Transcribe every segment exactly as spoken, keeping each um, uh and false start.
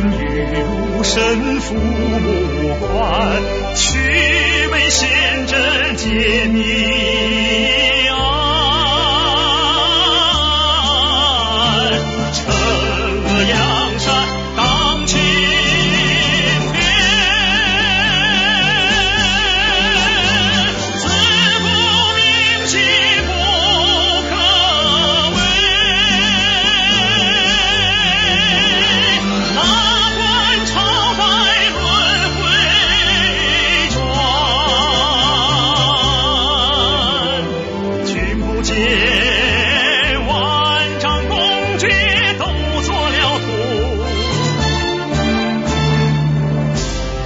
与神父目观，须眉显真见明暗。城阳山当青天，自古名迹不可违。 哪管朝代轮回转，君不见，万丈宫阙都作了图。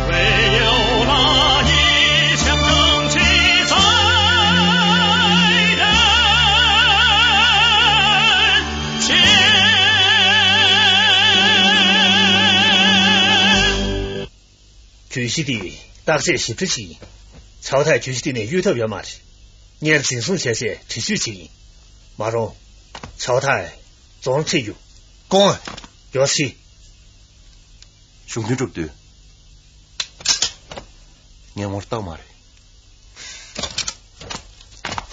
唯有那一腔正气在人 གྱོད་གཞི་འདི་བརྟག་དཔྱད་ཞིབ་ཕྲ་ཞིག་ཡིན། ཆའོ་ཐའི་གྱོད་གཞི་འདི་ནས་གཡོལ་ཐབས་ཡོད་མ་རེད། སྔོན་འཛིན་བཟུང་བྱས་རྗེས་འདྲི་གཅོད་བྱེད་ཀྱི་ཡིན། མ་རུང་། ཆའོ་ཐའི་རྫོང་ཁྲིད་རྒྱུ། སྐུ་ངོ། ཡོ་སི། གཞུང་དོན་གྲུབ་དུས། ངས་ངོ་རྟགས་མ་རེད།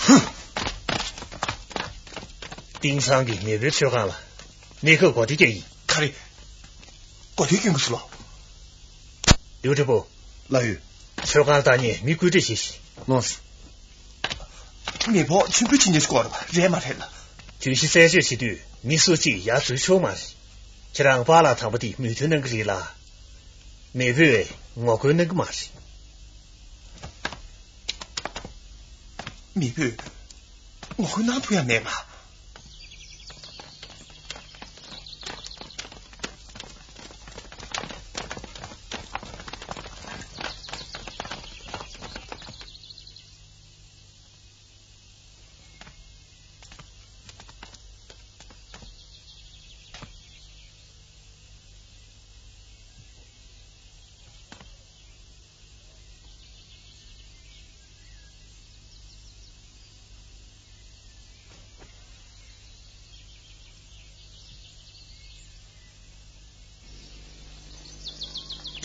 ཧུམ། ཏིང་ཚང་གི་མེས་པོའི་མཆོད་ཁང་ལ་གནས་སྐབས་སྒོ་ཁྲལ་བཀལ་ཡིན། ག་རེ། སྒོ་ཁྲལ་སྐྱོན་གྱི་སུ་ལོ། ཡུ་ཁྲི་པོ། ལགས་ཡོད། མཆོད་ཁང་བཏང་ཉེས་མི་བཀོད་སྒྲིག་བྱེད་ཤིག་ལོངས། མེས་པོ་མཆོད་འབུལ་བྱེད་ཉེས་སྐོར་རེད་མ་རེད་ལ། གྱོད་གཞི་རྩད་གཅོད་བྱེད་དུས་མི་སུ་གཅིག་ཡར་འཛུལ་ཆོག་མ་རེད། ཁྱེད་རང་པཱ་ལགས་དམ་པ་འདི་མོས་མཐུན་གནང་གི་རེད་ལ། མེས་པོས་ངོ་རྒོལ་གནང་གི་མ་རེད། མེས་པོས་ངོ་རྒོལ་གནང་ཐུབ་ཡ་མེད་པ།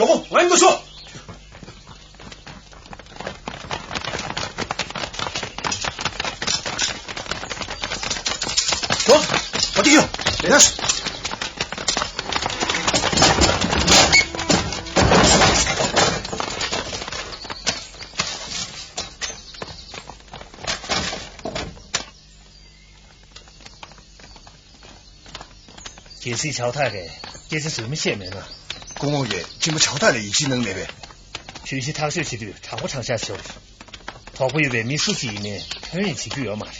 མགྱོགས་པོ་ང་ཡིན་དུ་ཤོག་ཤོག་ཨ་ཏི་ཡོ། ཡ། གལ་སྲིད་ཆའོ་ཐའི་གིས་སྐད་ཆ་ཟུར་མི་བཤད་མེད་ན། སྐུ་ངོ་གིས་གཅེན་པོ་ཆའོ་ཐའི་ལ་ཡིད་ཆེས་གནང་མེད་པས། གྱོད་གཞི་ཐག་གཅོད་བྱེད་དུས་དྲང་པོ་དྲང་བཞག་བྱོས། དོགས་པ་ཡོད་པའི་མི་སུ་ཞིག་ཡིན་ནའི་ཐོན་ཡས་བྱེད་རྒྱུ་ཡོད་མ་རེད།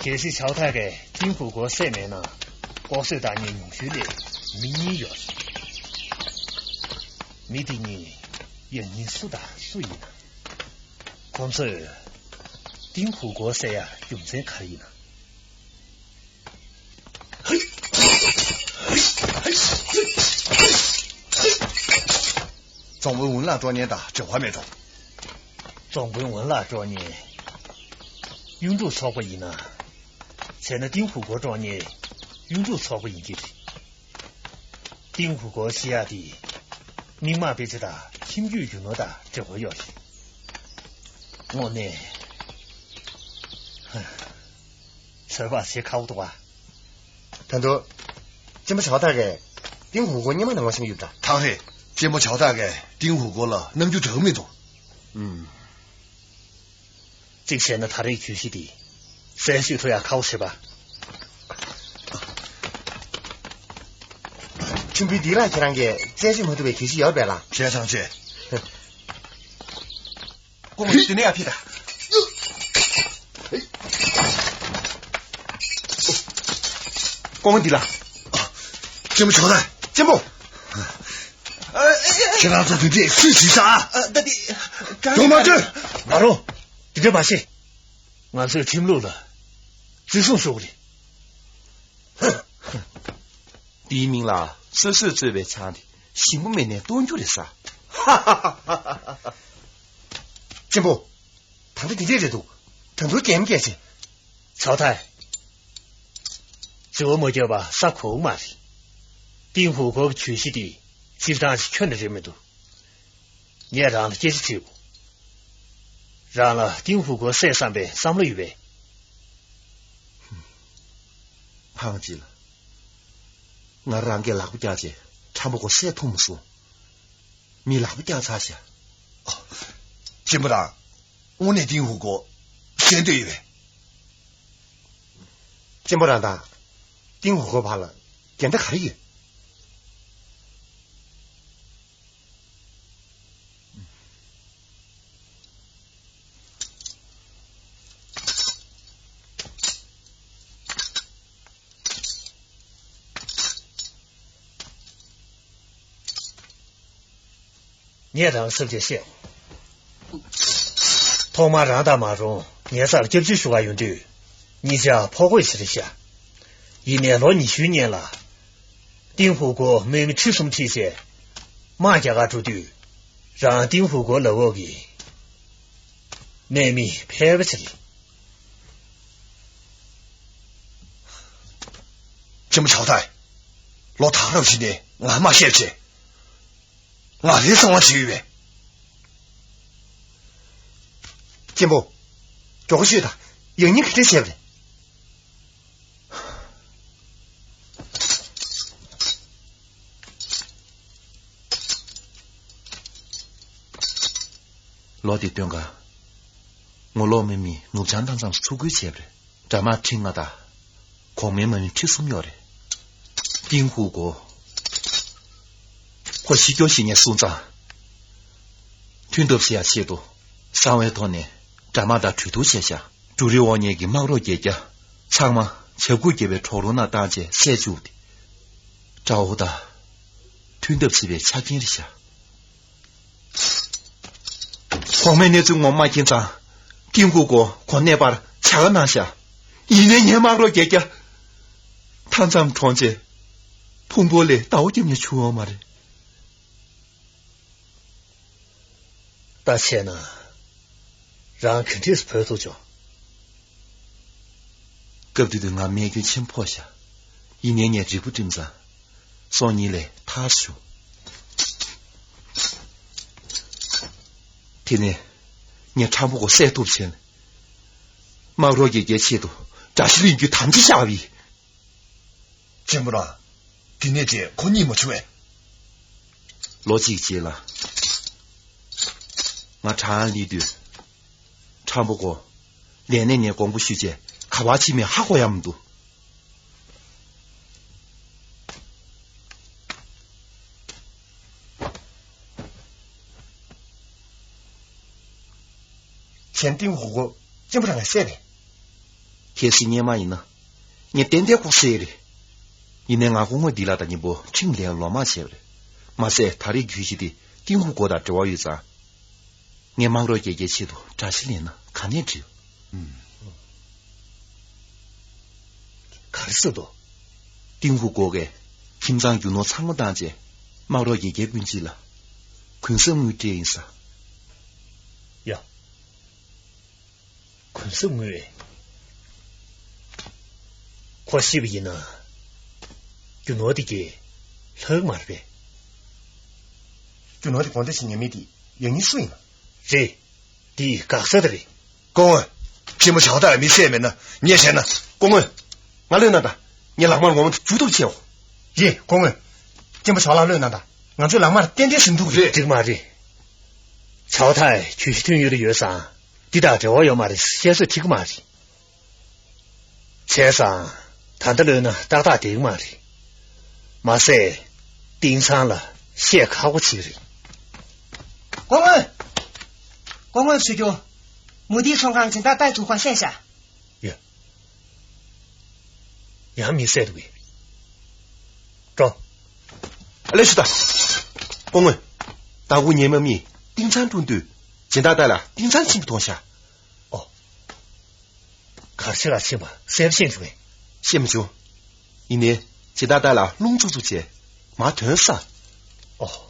གལ་སྲིད་ཆའོ་ཐའི་གིས་ཏིང་ཧུ་གོ་བསད་མེད་ན། ལྐོག་གསོད་བཏང་མཁན་ཉུང་ཤོས་ལ་མི་གཉིས་ཡོད་རེད། མི་དེ་གཉིས་ཡང་སྙིང་སུ་དང་སུ་ཡིན་ན། ཁོང་ཚོས་ཏིང་ཧུ་གོ་བསད་ཡ་རྒྱུ་མཚན་ག་རེ་ཡིན་ན། རྫོང་དཔོན་ཝུན་ལགས་དཀྲོག་མཁན་དང་འབྲེལ་བ་མེད་འགྲོ། རྫོང་དཔོན་ཝུན་ལགས་དཀྲོག་མཁན་གཡུ་འབྲུག་ཚོགས་པ་ཡིན་ན། བྱས་ན་ཏིང་ཧུ་གོ་དཀྲོག་མཁན་གཡུ་འབྲུག་ཚོགས་པ་ཡིན་གྱི་རེད། ཏིང་ཧུ་གོ་ཤི་ཡག་དེ་མིག་དམར་དཔེ་ཆ་དང་ཁྱིམ་རྒྱུད་རྒྱུ་ནོར་དང་འབྲེལ་བ་ཡོད་རེད། དངོས་གནས་ཧ། ཚོད་དཔག་བྱེད་ཁག་པོ་འདུག་ག་ད་དུང་། གཅེན་པོ་ཆའོ་ཐའི་གིས་ཏིང་ཧུ་གོ་སྔོན་མ་ནང་ལ་ཤེས་ཀྱི་ཡོད་འདྲ། ཐང་ཧེ། གཅེན་པོ་ཆའོ་ཐའི་གིས་ཏིང་ཧུ་གོ་ལ་རྣམ་འགྱུར་འདྲ་གི་མི་འདུག་ཨུམ། གཅིག་བྱས་ན་ད་རེས་གྱོད་གཞི་འདི་རྩད་གཅོད་ཐུབ་ཡག་ཁག་པོ་རེད་པ། མཆོད་འབུལ་འདི་ལ་ཁྱེད་རང་གིས་རྩད་གཅོད་མ་ཐུབ་པའི་གྱོད་གཞི་ཡོད་པས་ལགས། བྱས་ཙང་བྱས། སྐུ་ངོ་འདི་ནས་ཡར་ཕེབས་དང་། སྐུ་ངོ་འདི་ལ། གཅེན་པོ་ཆའོ་ཐའི། གཅེན་པོ། ཨ། ཨ། ཁྱེད་རང་ཚོ་དེ་འདྲས་སུས་བྱས་ས། ཨ། ད་དེ། གང་། གདོང་མ་སྟོན། མ་རུང་། དེ་འདྲས་མ་བྱེད། ང་ཚོས་ཁྲིམས་ལུགས་ལ་བརྩི་སྲུང་ཞུ་གི་རེད། དེའི་མིང་ལ་སོ་སོས་གཙོས་པའི་ཆང་དེ་ཞིམ་པོ་མེད་ནའི་སྟོང་རྒྱུ་རེད་ས། གཅེན་པོ། ད་ལྟ་དེ་འདྲས་རེད་འདུག་ད་དུང་རྒྱལ་མོ་རྒྱལ་ཆེ། ཆའོ་ཐའི། བརྩེ་བ་མ་བརྒྱབ་པ་ས་གོ་གི་མ་རེད། ཏིང་ཧུའུ་གོ་གི་གྱོད་གཞི་དེ་སྤྱིར་བཏང་ཞིག་ཁྱོན་ནས་རེད་མི་འདུག་ངས་རང་ལ་སྐད་ཆ་དྲིས། རང་ལ་ཏིང་ཧུའུ་གོ་བསད་བསམ་པའི་བསམ་བློ་ཡོད་པས། ཕངས་ཅི་ལ། ང་རང་གིས་ལག་པ་བརྐྱངས་བྱས་ཁྲམ་པོ་གོ་བསད་ཐུབ་མ་སོང་། མི་ལག་པ་བརྐྱངས་ཚར་ཤག་གཅེན་པོ་རང་། དངོས་གནས་ཏིང་ཧུའུ་གོ་བསད་འདོད་ཡོད་པས། གཅེན་པོ་རང་དང་ཏིང་ཧུའུ་གོ་བར་ལ་འགལ་ཟླ་ག་རེ་ཡོད། ངས་རང་སེམས་ཀྱིས་བཤད། ཐོག་མར་རང་དང་མ་རུང་ངའི་རྩར་སྐྱབས་བཅོལ་ཞུ་ག་ཡོང་དུས། གཉིས་ཆ་ཕོ་རྒོད་ཞིག་རེད་ཤག་ཡིན་ནའི་ལོ་ཉི་ཤུའི་སྔོན་ལ། ཏིང་ཧུའུ་གོ་དམག་མི་ཁྲི་གསུམ་ཁྲིད་བྱས། དམག་རྒྱག་གར་འགྲོ་དུས། རང་ཏིང་ཧུའུ་གོ་ལབ་འོག་གི་དམག་མི་ཕལ་པ་ཅིག་རེད། གཅེན་པོ་ཆའོ་ཐའི། ལོ་དག་རབས་ཤིག་ནས་ང་མ་བཤད་བྱས། ང་རའི་གསང་བ་བྲིས་ཡོད་པས། གཅེན་པོ། མགྱོགས་པོ་ཤོད་དང་། ཡང་སྙིང་ག་འདྲས་བྱས་པ་རེད། ལོ་དེ་སྟོན་ཀ་ངོ་ལོག་མི་མི་ནུབ་བྱང་མཐའ་མཚམས་སུ་འཚོ་རྒོལ་བྱས་པ་རེད། དགྲ་དམག་ཁྲི་ལྔ་དང་། གོང་མའི་དམག་མི་ཁྲི་གསུམ་ཡོད་རེད། ཏིང་ཧུའུ་གོ། ཁོ་ཤི་སྐྱོ་ཞིག་ནས་སོང་ཙང་། མཐུན་ཐབས་བྱེད་ཡ་ཆེད་དུ། གསང་བའི་ཐོག་ནས་དགྲ་དམག་དང་གྲོས་བསྡུར་བྱས་ཤག་འབྲུ་རིགས་དབང་ཉེས་ཀྱི་དམག་རོགས་བརྒྱད་བརྒྱ། ཚང་མ་བྱ་རྒོད་བརྒྱད་པའི་གྲོག་རོང་ནང་བཏང་བྱས་བསད་བཅུག་སྟེ། དགྲ་བོ་དང་། མཐུན་ཐབས་བྱེད་པའི་ཆ་རྐྱེན་རེད་ཤག་གོང་མའི་གནས་ཚུལ་ངོ་མ་མཁྱེན་ཙང་། ཏིང་ཧུའུ་གོ་ཁོ་གནས་པར་བྱ་དགའ་གནང་ཤག་ཡིན་ནའི་ངའི་དམག་རོགས་བརྒྱད་བརྒྱ། མཐའ་མཚམས་གྲོངས་རྗེས། ཕུང་པོ་ལས་ཟླ་བ་རྒྱབ་ནས་བྱུང་ཡོད་མ་རེད། ད་བྱས་ན། རང་ག་འདྲས་སུ་བོས་ཐུབ་བྱུང་། སྐབས་དེ་དུས་ང་རྨས་སྐྱོན་ཆེན་པོ་ཕོག་ཤག་ཡིན་ནའི་ངས་འབྲས་བུ་བསྒྲིམས་ཙང་། སྲོག་ཉིད་ལས་ཐར་བྱུང་། དེ་ནས་ངས་ཁྲམ་པོ་གོ་བསད་ཐུབ་བྱས་ནས། དམག་རོགས་བརྒྱད་བརྒྱའི་ཆེད་དུ་དགྲ་ཤ་ལེན་རྒྱུའི་དམ་བཅའ་བཞག་པ་ཡིན། གཅེན་པོ་རང་། དེ་ནས་བྱས་ཁོ་རྙེད་མ་བྱུང་བས། ལོ་གཅིག་རྗེས་ལ། ང་གྲྭ་ཨང་སླེབས་དུས། ཁྲམ་པོ་གོ། ལས་གནས་ནས་དགོངས་པ་ཞུས་རྗེས་ག་པར་ཕྱིན་མིན་ཧ་གོ་ཡ་མི་འདུག་གཅེན་ཏིང་ཧུའུ་གོ་གཅེན་པོ་རང་ལ་བསད་པས། གལ་སྲིད་སྔོན་མ་ཡིན་ན། ངས་ཏན་ཏན་ཁོ་བསད་རེད། ཡིན་ནའི་ང་སྐུ་ངོ་འདི་ལ་དང་མཉམ་པོ་ཁྲིམས་ལས་ལོག་སྨྲ་བྱས་པ་རེད། མ་ཟད་ད་རེས་རྒྱུད་བཞི་དེ་ཏིང་ཧུའུ་གོ་དང་འབྲེལ་བ་ཡོད་ཙང་། ངས་དམག་རོགས་བརྒྱད་བརྒྱའི་ཆེད་དུ་དགྲ་ཤ་ལེན་ན་ག་ནས་འགྲིག་ག་རེ་ཟེར་འདུག་ཏིང་ཧུའུ་གོ་གིས་ཁྱིམ་ཚང་རྒྱུ་ནོར་ཚང་མ་བཏང་རྗེས་དམག་རོགས་བརྒྱད་བརྒྱའི་སྤུན་མཆེད་ལ་གུན་གསབ་དངུལ་སྤྲད་ཡིན་ས། ཡ། གུན་གསབ་དངུལ། ཁོ་ཤི་བ་ཡིན་ན། རྒྱུ་ནོར་དེ་གས་ལྷག་མ་རེད་པས། རྒྱུ་ནོར་དེ་དགོང་དག་ཞིག་ཉོ་མི་དེ་ཡང་སྙིང་སུ་ཡིན་ན། རེད། དེ་འགག་རྩ་དེ་རེད། སྐུ་ངོ། གཅེན་མོ་ཆའོ་ཐའི་མི་བསད་མེད་ན་ངས་བྱས་ན། སྐུ་ངོ། ང་བློས་གནང་དང་། ངའི་ལག་དམར་ངོ་མ་དེ་འཇུ་ཐུབ་བྱེད་འོ། རེད་སྐུ་ངོ། གཅེན་པོ་ཆའོ་ལགས་བློས་གནང་དང་། ང་ཚོའི་ལག་དམར་ཏན་ཏན་ཟིན་ཐུབ་ཀྱི་རེད། འགྲིག་མ་རེད། ཆའོ་ཐའི་གྱོད་གཞི་ཐོན་ཡོད་རེད་ཡོད་ཙང་། འདི་དང་འབྲེལ་བ་ཡོད་མ་རེད་བཤད་སྲོལ་འགྲིག་མ་རེད། བྱས་ཙང་ད་ལྟ་བློས་ན་ཏག་ཏག་བསྡད་ཀྱི་མ་རེད། མ་ཟད། ཏིང་ཚང་ལ་བཤད་ཁག་པོ་ཅིག་རེད། སྐུ་ངོ། སྐུ་ངོ་ཞུ་རྒྱུ། མུ་ཏིག་ཚོང་ཁང་སྦྱིན་བདག་ཏའི་ཚུགས་ཁང་བསད་ཤག་ཡ། ཡང་མི་བསད་འདུག་གས། འགྲོ། ཨ་ལས་ཞུ་ད། སྐུ་ངོ། ད་དགུ་ཉེ་མ་མིས་ཏིང་ཚང་དཀྲུག་དུས་སྦྱིན་བདག་ཏའི་ལ་ཏིང་ཚང་ཆེན་པོ་མཐོང་ཤག་ཨོ། གར་ཆེ་ལ་ཕྱིན་པ་གསལ་པོ་ཤེས་བྱུང་ངས། ཤེས་མ་བྱུང་། ཡིན་ནའི་ཇི་ལྟར་བདག་ལ་རླུང་འཚུབ་འཚུབ་བྱས་མར་ཐོན་ས། ཨོ།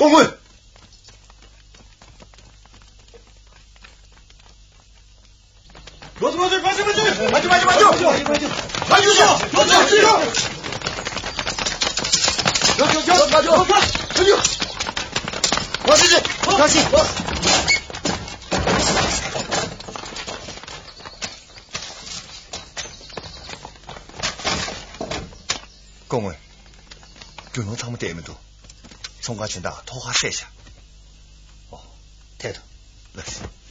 སྐུ་ངོ། ཨ་ཇོ། ཨ་ཇོ། ཝང་ཧྲི་ཅིན། ཝང་ཧྲི་ཅིན། སྐུ་ངོ། རྒྱུ་ནོར་ཚང་མ་བསྡད་མི་འདུག་ཚོང་ཁང་སྦྱིན་བདག་ཐོག་ཁར་བསད་བཞག་ཨོ། ཐད་དོ། ལགས་སོ། ཨོ།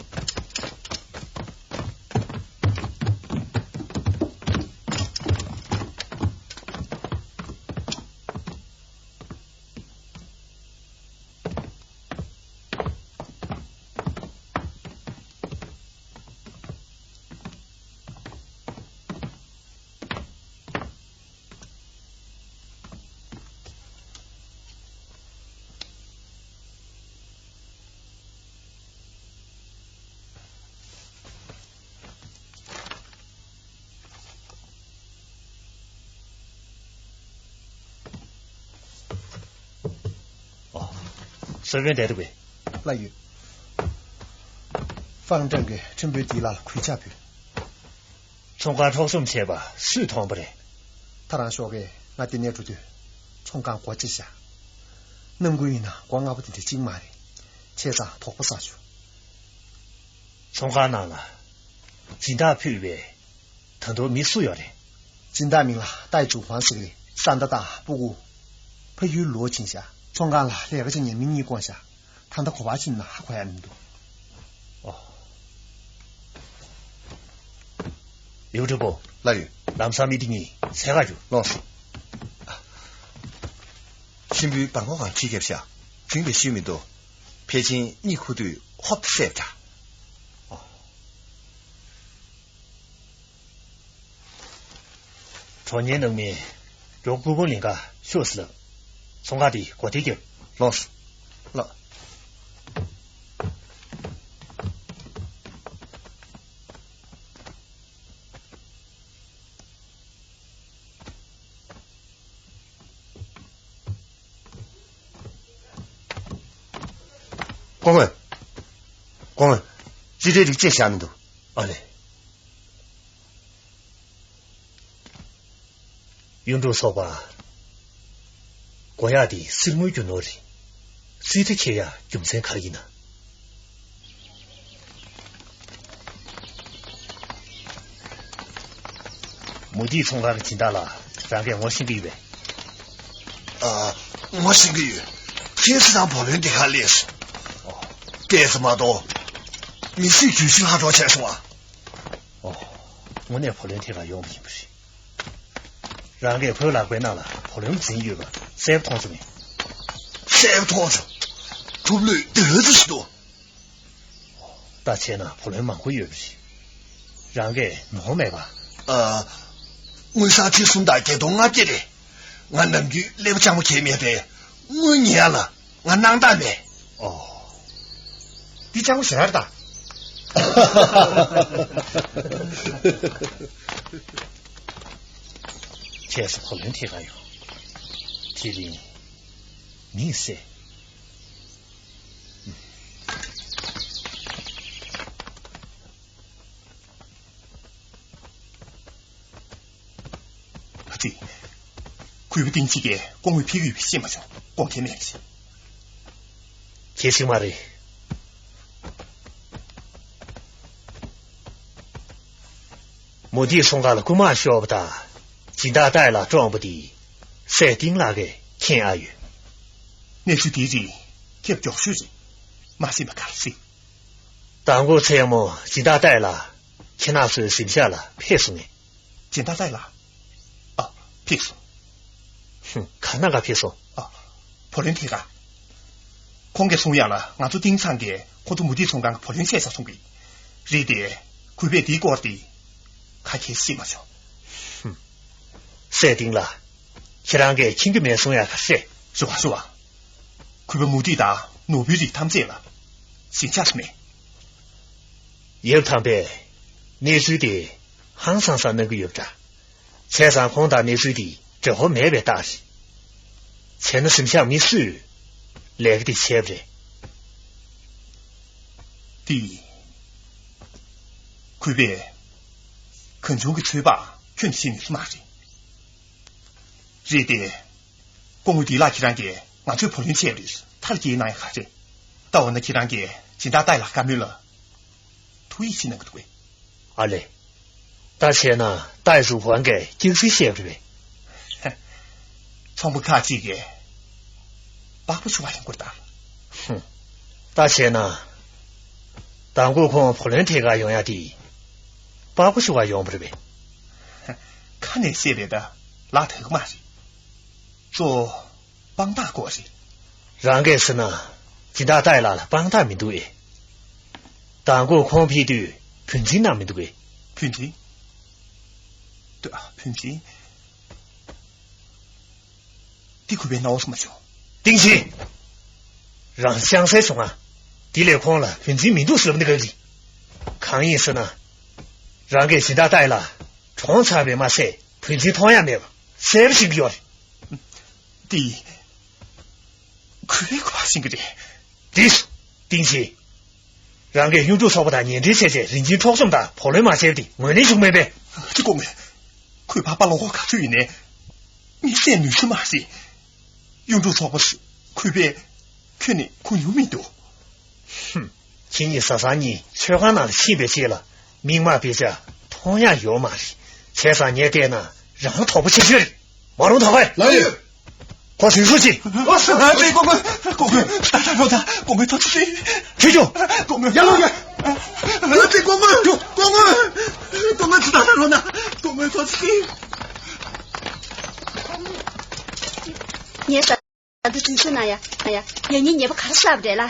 གསར་བྱུང་བསྡད་འདུག་པས། ལགས་ཡོད། ཧྥང་ཀྲང་གིས་ཁྲིན་པོའི་སྡིག་ལ་གུས་ཕྱག་ཕུལ། ཚོང་ཁང་འཕྲོག་བཅོམ་བྱས་པ་སུས་མཐོང་པ་རེད། ད་རང་ཤོག་གས་ང་འདི་ནས་འགྲོ་དུས་ཚོང་ཁང་སྒོ་ཕྱེ་བཞག་ནམ་རྒྱུན་ཡིན་ན་སྒོ་སྔ་པོ་དེ་འདྲ་གཅིག་མ་རེད། བྱས་ཙང་དོགས་པ་ཟ་བྱུང་། ཚོང་ཁང་ནང་ལ་སྦྱིན་བདག་ཕུད་པའི་ད་དུང་མི་སུ་ཡོད་རེད། སྦྱིན་བདག་མིང་ལ་ཏའི་ཅུ་ཧུང་ཟེར་གི་རེད། བཟའ་ཟླ་དང་སྤུ་གུ། ཕ་ཡུལ་ལོག་ཕྱིན་ཤག་ཚོང་ཁང་ལ་ལས་ཀ་བྱེད་མཁན་མི་གཉིས་བསྐོངས་ཤག་ད་ལྟ་ག་པར་ཕྱིན་ན་ཧ་གོ་ཡ་མི་འདུག་ཨོ། ལིའུ་ཀྲོའུ་པོ། ལགས་ཡོད། ལམ་སང་མི་དེ་གཉིས་འཚོལ་ག་རྒྱུགས། ལགས་སོ། ཤིང་བུའི་བར་ངོ་གང་ཁྱི་བརྒྱབ་ཤག་བྱིངས་པའི་ཤུལ་མི་འདུག་ཕལ་ཆེར་གཉིད་ཁུག་དུས་ཧོབ་ཏེ་བསད་པ་འདྲ། ཨོ། གྲོགས་ངའི་ནང་མི་མགྱོགས་སྐུ་ཕུང་ལེན་ག་ཤོག་ཟེར་ལབ། ཚོང་ཁང་དེ་སྒོ་ཐེལ་རྒྱབ། ལགས་སོ། ལགས། སྐུ་ངོ། སྐུ་ངོ། ཅི་འདྲའི་རིགས་བཅད་བཞག་མི་འདུག་ཨ་ལེ། གཡུ་འབྲུག་ཚོགས་པ། དགོས་ཡག་དེ་གསེར་དངུལ་རྒྱུ་ནོར་རེད། རྩིས་ཁྲ་འཁྱེར་ཡག་རྒྱུ་མཚན་ག་རེ་ཡིན་ན། མུ་ཏིག་ཚོང་ཁང་གི་སྦྱིན་བདག་ལགས་རང་གིས་ངོ་ཤེས་ཀྱི་ཡོད་པས། ཨ། ངོ་ཤེས་ཀྱི་ཡོད། ཁྱེད་ཚོ་དང་བུ་ལོན་དེ་ག་སླེབས་སོང་། ཨོ། ལྟས་ཙམ་མ་གཏོགས། མི་སེར་གྱོད་གཞི་ལྷག་འཕྲོ་བྱས་སོང་ཨ། ཨོ། དངོས་གནས་བུ་ལོན་དེ་ག་ཡོང་བ་ཡིན་པ་རེད། རང་གིས་བོད་ལག་པའི་ནང་ལ་བུ་ལོན་འཛིན་ཡོད་པ་གསལ་པོ་མཐོང་སོང་ངས། གསལ་པོ་མཐོང་སོང་། ཐུབ་ལོས་འདོད་ཙམ་ཞིག་འདུག་ད་བྱས་ན་བུ་ལོན་མང་པོ་ཡོད་པ་རེད། རང་གིས་ནོར་མེད་པ། ཨ། དངུལ་སྲང་ཁྲི་གསུམ་དང་བརྒྱད་སྟོང་ལྔ་བརྒྱ་རེད། ང་ནམ་རྒྱུན་ཀླད་པ་སྤྱང་པོ་གང་ཡང་མེད་པས་དངུལ་ཉོ་ཡ་ལ་ང་སྣང་དག་མེད། ཨོ། འདི་སྤྱང་པོ་ཞེ་དྲག་རེད་ད། ཁྱེད་ཚོ་བུ་ལོན་ཐད་ག་ཡོང་། དེ་རིང་མིས་བསད། ཨ་ཙི། གུས་པ་བསྟན་སྐྱིད་ཀྱིས་སྐུ་ངོ་ཕེབས་ཀྱི་ཡོད་པ་ཤེས་མ་བྱུང་། སྐུ་ངོ་ཕེབས་མེད་པ་ཤེས། གལ་སྲིད་མ་རེད། མུ་ཏིག་ཚོང་ཁང་ལ་རྐུ་མ་ཤོར་བ་དང་། སྦྱིན་བདག་ཏཱའི་ལགས་བཀྲོངས་པ་དེ་སྲས་ཏིང་ལགས་ཀྱིས་མཁྱེན་ཨ་ཡོད། གནས་ཚུལ་དེའི་རིགས་ཁྱབ་མགྱོགས་ཤོས་རེད། མ་ཤེས་པ་ག་རེ་རེད། མདང་དགོང་མཚན་མོ་སྦྱིན་བདག་ཏཱའི་ལགས་ཁྱེད་རང་ཚོའི་གཟིམ་ཤག་ལ་ཕེབས་སོང་ངས། སྦྱིན་བདག་ཏཱའི་ལགས། ཨ། ཕེབས་སོང་། ཧུམ། ག་ན་ག་ཕེབས་སོང་། ཨ། བུ་ལོན་ཐད་ཀ། ཁོང་གིས་གསུང་ཡག་ལ་ང་ཚོ་ཏིང་ཚང་གིས་ཁོ་ཚོ་མུ་ཏིག་ཚོང་ཁང་གི་བུ་ལོན་བསད་ཚར་གསུང་གི། རེད་དེ། གུས་པས་དེའི་སྐོར་དེ་ག་གེ་ཤེས་མ་བྱུང་། ཧུམ། སྲས་ཏིང་ལགས། ཁྱེད་རང་གིས་མཁྱེན་གྱི་མེད་གསུང་ཡག་ག་རེ་རེད། ཞུ་བ་ཞུ་བ། གུས་པ་མུ་ཏིག་དང་ནོར་བུའི་རིགས་ཐམས་ཅད་ལ་ཞེན་ཆགས་མེད། ཡབ་དམ་པས་གནས་ཚུལ་དེ་ཧང་སང་ས་གནང་གི་ཡོད་པ་འདྲ། བྱས་ཙང་ཁོང་དང་གནས་ཚུལ་འདི་འབྲེལ་བ་མེད་པའི་རྟགས་རེད། བྱས་ན་གཟིམ་ཤག་མི་སུས་ལས་ཀ་འདི་བྱས་པ་རེད། འདི། གུས་པས། གང་བྱུང་གི་ཚོད་དཔག་ཁྱོན་ནས་བྱེད་ནུས་ས་མ་རེད། རེད་དེ། སྐུ་ངོ་བདེ་ལགས་ཁྱེད་རང་གིས། ང་ཚོས་བུ་ལོན་ཆད་རེད། མཐར་སྐྱེལ་གནང་ཡ་ག་རེད། ད་འོ་ན་ཁྱེད་རང་གིས་སྦྱིན་བདག་ཏཱའི་ལགས་བཀའ་མོལ་ལ་ཐུགས་ཡིད་ཆེས་གནང་གི་འདུག་གས། ཨ་ལེ། ད་བྱས་ན་ཏཱའི་ཙུའུ་ཧུན་གྱིས་སྐྱག་རྫུན་བཤད་པ་རེད་པས། ཚོང་པ་ཁག་ཅིག་གིས་པགས་པ་བཤུ་བ་ཡོང་གི་རེད་ད། ཧུམ། ད་བྱས་ན། མདང་དགོང་ཁོང་བུ་ལོན་ཁྲིད་གར་ཡོང་ཡ་དེ། པགས་པ་བཤུ་བར་ཡོང་བ་རེད་པས། ཁ་ནས་བཤད་པས་ད་ལག་ཐག་མ་རེད། གཙོ་བོ་དཔང་རྟགས་དགོས་རེད། རང་གིས་ཟེར་ན། སྦྱིན་བདག་ཏཱའི་ལགས་ལ་དཔང་རྟགས་མི་འདུག་ཨེ། མདང་དགོང་ཁོང་ཕེབས་དུས་བུན་འཛིན་གནང་མི་འདུག་ཨེ། བུན་འཛིན། ད་བུན་འཛིན། འདི་གུས་པས་རྣ་བ་སུ་མ་བྱུང་། ཏིང་ཞི། རང་ཅང་སེ་བྱུང་ང་། དེ་ལས་ཁོང་ལ་བུན་འཛིན་མི་འདུག་ཟེར་བ་འདི་ག་རེད། གང་ཡིན་ཟེར་ན། རང་གིས་སྦྱིན་བདག་ཏཱའི་ལགས་གྲོངས་ཚར་བས་མ་ཟད་བུན་འཛིན་མཐོང་ཡ་མེད་པ་གསལ་པོ་ཤེས་ཀྱི་ཡོད་རེད། འདི། གུས་པས་གུས་པ་ཤེས་ཀྱི་རེད། འདི། ཏིང་ཞི། རང་གིས་གཡུང་དྲུང་ཚོགས་པ་དང་ཉེ་འབྲེལ་བྱས་རྗེས་རིན་ཆེན་འཕྲོག་བཅོམ་དང་བུ་ལོན་མ་བྱས་པ་དེ་ངོས་ལེན་ཞུ་གི་མེད་པས། ཅི་དགོངས་མེད། གུས་པ་པ་ལོག་ག་ཚོད་ཡིན་ནའི། མི་བསད་ནུས་ཤུགས་མ་རེད། གཡུང་དྲུང་ཚོགས་པ་གུས་པས་ཁྱོན་ནས་གུ་ཡུ་མི་འདུག་ཧུམ། ཁྱེད་གཉིས་བཟའ་ཚང་གཉིས་མཆོད་ཁང་ནང་ལ་ཕྱིན་པའི་རྗེས་ལ་མིག་དམར་དཔེ་ཆ་མཐོང་ཡ་ཡོད་མ་རེད། བྱས་ཙང་ངས་བལྟས་ན་རང་དོགས་པ་ཆེ་ཤོས་རེད། མ་རུང་ཐོག་ཁའི་ལགས་ཡོད། ཁོ་ཟིན་སོ་ཅི། ཨ་ཙི་སྐུ་ངོ། སྐུ་ངོ། ད་ལྟ་རོ་ད་སྐུ་ངོ་ཐོག་ཅི། ཁྱེད་ཚོ། སྐུ་ངོ། ཡར་ལོངས་ཡ། ཨ་ཙི་སྐུ་ངོ། སྐུ་ངོ། སྐུ་ངོ་ད་ལྟ་རོ་ན་སྐུ་ངོ་ཐོག་ཅི། ངས་ད། ད་དུང་དྲིན་གཟོ་ན་ཡ་ན་ཡ་ཡ་ངའི་ཉེས་པ་ག་རེ་བསགས་པ་རེད་ལ།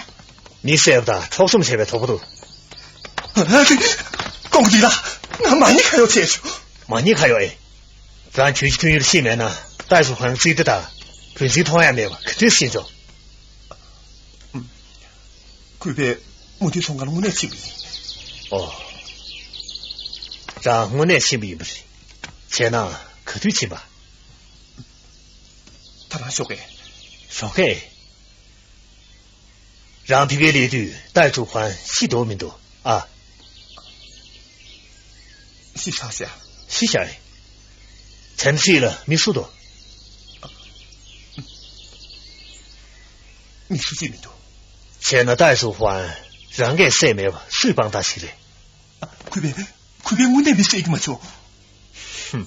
མི་བསད་པ་དང་འཕྲོག་བཅོམ་བྱས་པའི་དོགས་པ་འདུག་ཨ་ཙི། སྐུ་ངོ་འདི་ལ་ང་མ་ཉེས་ཁ་གཡོག་བྱས་བྱུང་། མ་ཉེས་ཁ་གཡོག་ཨེ། རང་གྱོད་ཀྱི་ཐོན་ཡུལ་ཤེས་མེད་ན་ཏཱའི་ཙུའུ་ཧུན་རྩིས་ཁྲ་དང་བུན་འཛིན་མཐོང་ཡ་མེད་པ་ག་འདྲས་ཤེས་ཆོག་གུས་པས་མུ་མཐུད་ཚོང་ཁང་ལ་དངོས་གནས་ཕྱིན་པ་ཡིན། ཨོ། རང་དངོས་གནས་ཕྱིན་པ་ཡིན་པ་རེད། བྱས་ན་ག་དུས་ཕྱིན་པ། ད་རང་ཞོགས་ཀས། ཞོགས་ཀས། རང་ཕ་གིར་སླེབས་དུས་ཏཱའི་ཙུའུ་ཧུན་ཤི་འདུག་མི་འདུག་ཨ། ཤི་ཚར་ཤག་ཤི་ཤག་རེད། བྱམས་སྲིད་ལ་མི་སུ་འདུག་མི་སུ་གཅིག་མི་འདུག་བྱས་ན་ཏཱའི་ཙུའུ་ཧུན་རང་གིས་བསད་མེད་པ་སུའི་དཔང་རྟགས་ཤིག་རེད། ཨ། གུས་པས། གུས་པས་དངོས་གནས་མི་བསད་རྒྱུ་མ་བྱུང་། ཧུམ།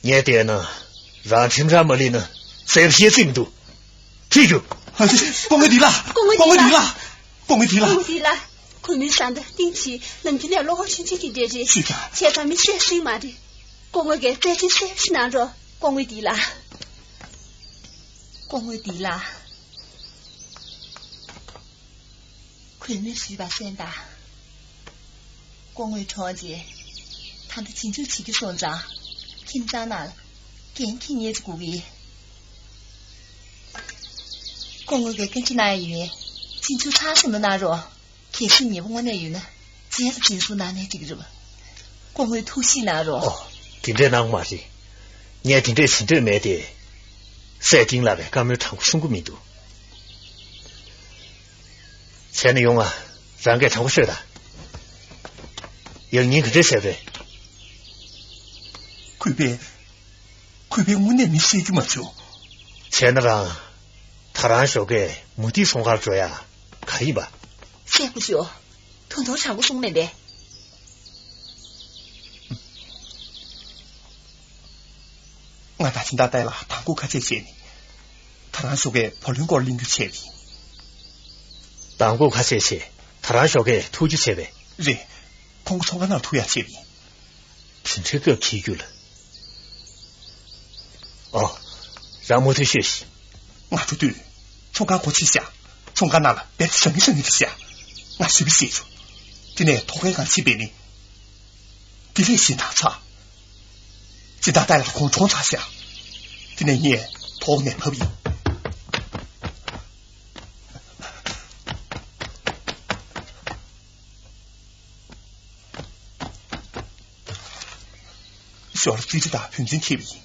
ངས་བལྟས་ན། རང་ཁྲིམས་ར་མ་ལུས་ན་བསད་པ་ཤེས་རྩིས་མི་འདུག་ཁྲིད་རྒྱུ། ཨ་ཙི། སྐུ་ངོ་འདི་ལ། སྐུ་ངོ་འདི་ལ། སྐུ་ངོ་འདི་ལ། སྐུ་ངོ་འདི་ལ། གུས་མོའི་བཟའ་ཟླ་ཏིང་ཞི་ནམ་རྒྱུན་ནས་བློ་ཁོག་ཆུང་ཆུང་གི་འདྲ་རེད། ཤི་ད། བྱས་ཙང་མི་བསད་སྲིད་མ་རེད། སྐུ་ངོ་གིས་རྩད་གཅོད་གསལ་པོ་ཞིག་གནང་རོགས། སྐུ་ངོ་འདི་ལ། སྐུ་ངོ་འདི་ལ། གུས་མོས་ཞུས་པ་གསན་དང་། སྐུ་ངོ་གྲོངས་རྗེས། ད་ལྟ་རྗེས་འཇུག་བྱེད་རྒྱུ་སོང་ཙང་། ཁྱིམ་ཚང་ནང་ལ་འགན་འཁྱེར་མཁན་ཅིག་དགོས་ཀྱི་ཡིན། སྐུ་ངོ་གིས་བཀའ་འདྲི་གནང་ཡ་ཡིན། རྗེས་འཇུག་ཚང་སེ་མ་གནང་རོགས། གལ་སྲིད་ཉེས་པ་དངོས་གནས་ཡོད་ན་རྗེས་སུ་འཛིན་བཟུང་གནང་ནའི་འགྲིག་གི་རེད་པ། སྐུ་ངོས་ཐུགས་གཞིགས་གནང་རོགས། ཨོ། དེ་འདྲས་གནང་མ་རེད། ངས་དེ་འདྲས་བྱེད་འདོད་མེད་དེ། སྲས་ཏིང་ལགས་ཀྱིས་བཀའ་མོལ་དྲང་པོ་གསུང་གི་མི་འདུག་བྱས་ན་ཡོང་ང་། རང་གིས་དྲང་པོ་ཤོད་དང་། ཡང་སྙིང་ག་འདྲས་བྱས་པ་རེད། གུས་པས། གུས་པས་དངོས་གནས་མི་བསད་རྒྱུ་མ་བྱུང་། བྱས་ན་རང་། ད་རང་ཞོགས་ཀས་མུ་ཏིག་ཚོང་ཁང་འགྲོ་ཡ་ག་རེ་ཡིན་པ། བཤད་དགོས་ཤོག་ད་དུང་དྲང་པོ་གསུངས་མེད་པས། ང་དང་སྦྱིན་བདག་ཏཱའི་ལགས་མདང་དགོང་ཁ་ཆད་བྱས་ནས། ད་རང་ཞོགས་ཀས་བུ་ལོན་སྐོར་གླེང་རྒྱུ་བྱས་པ་ཡིན། མདང་དགོང་ཁ་ཆད་བྱས། ད་རང་ཞོགས་ཀས་ཐུག་རྒྱུ་བྱས་པས། རེད། ཁོང་གི་ཚོང་ཁང་ནང་ཐུག་ཡ་བྱས་པ་ཡིན། དེ་འདྲའི་སྐབས་འཁེལ་རྒྱུ་ལ། ཨོ། རང་མུ་མཐུད་ཤོད་ཤིག་ང་འགྲོ་དུས། ཚོང་ཁང་སྒོ་ཕྱེ་བཞག་ཚོང་ཁང་ནང་ལ་བེབས་ཤང་ངེ་ཤང་ངེ་རེད་བཞག་ང་ཞུ་བི་བྱེད་ཆོག་དེ་ནས་ཐོག་ཁའི་ཁང་ཕྱེ་བས་ནི། དེ་ལས་གཞན་དག་ཚར། སྦྱིན་བདག་ཏཱའི་ལགས་ཁོང་གྲོངས་ཚར་བཞག་དེ་ནས་ངས་ཐོག་ནས་བབས་ཡིན། ཞོར་རྩིས་ཁྲ་དང་བུན་འཛིན་འཁྱེར་བ་ཡིན།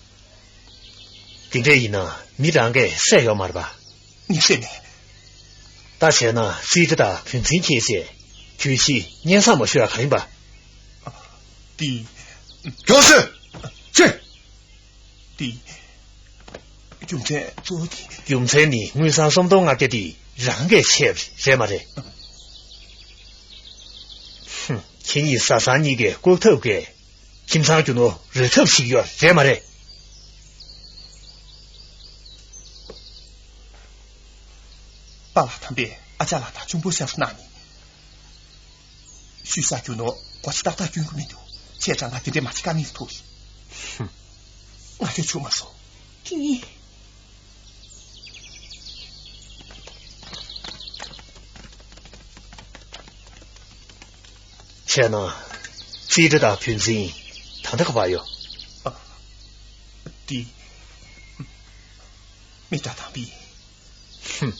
དེ་འདྲས་ཡིན་ན་མི་རང་གིས་བསད་ཡོད་མ་རེད་པ། ངས་བསད་མེད། ད་བྱས་ན་རྩིས་ཁྲ་དང་བུན་འཛིན་འཁྱེར་བྱས་གྱོད་གཞི་སྙན་སེང་མ་ཞུ་ཡ་ག་རེ་ཡིན་པ། དེ། མགྱོགས་ཤོད། ཅི། དེ། རྒྱུ་མཚན་གཙོ་བོ་དེ། རྒྱུ་མཚན་ནི་དངུལ་སྲང་སུམ་སྟོང་ལྔ་བརྒྱ་དེ་རང་གིས་ཆད་པ་རེད་མ་རེད། ཧུམ། ཁྱེད་གཉིས་བཟའ་ཚང་གཉིས་ཀས་བཀུག་ཐབས་ཀྱིས། ཁྱིམ་ཚང་རྒྱུ་ནོར་རོལ་ཐབས་ཤིག་ཡོད་རེད་མ་རེད། པཱ་ལགས་དམ་པས་ཨ་ཅག་ལགས་དང་གཅུང་པོ་ཤ་ཚ་གནང་ནས། ཤུལ་བཞག་རྒྱུ་ནོར་སྒོར་ཁྲི་ཏག་ཏག་སྐྱོན་གྱི་མི་འདུག་ཁྱེད་ཅག་ང་དེ་འདྲའི་མ་བྱེད་ཀ་མེད་ཐུག་ཧུམ། ང་ཁྱོད་ཆུང་མ་སོང་། ཁྱེད་ཡིན། བྱས་ན། རྩིས་ཁྲ་དང་བུན་འཛིན་ད་ལྟ་ག་པར་ཡོད། ཨ། འདི། མི་འདྲ་དམ་པས། ཧུམ།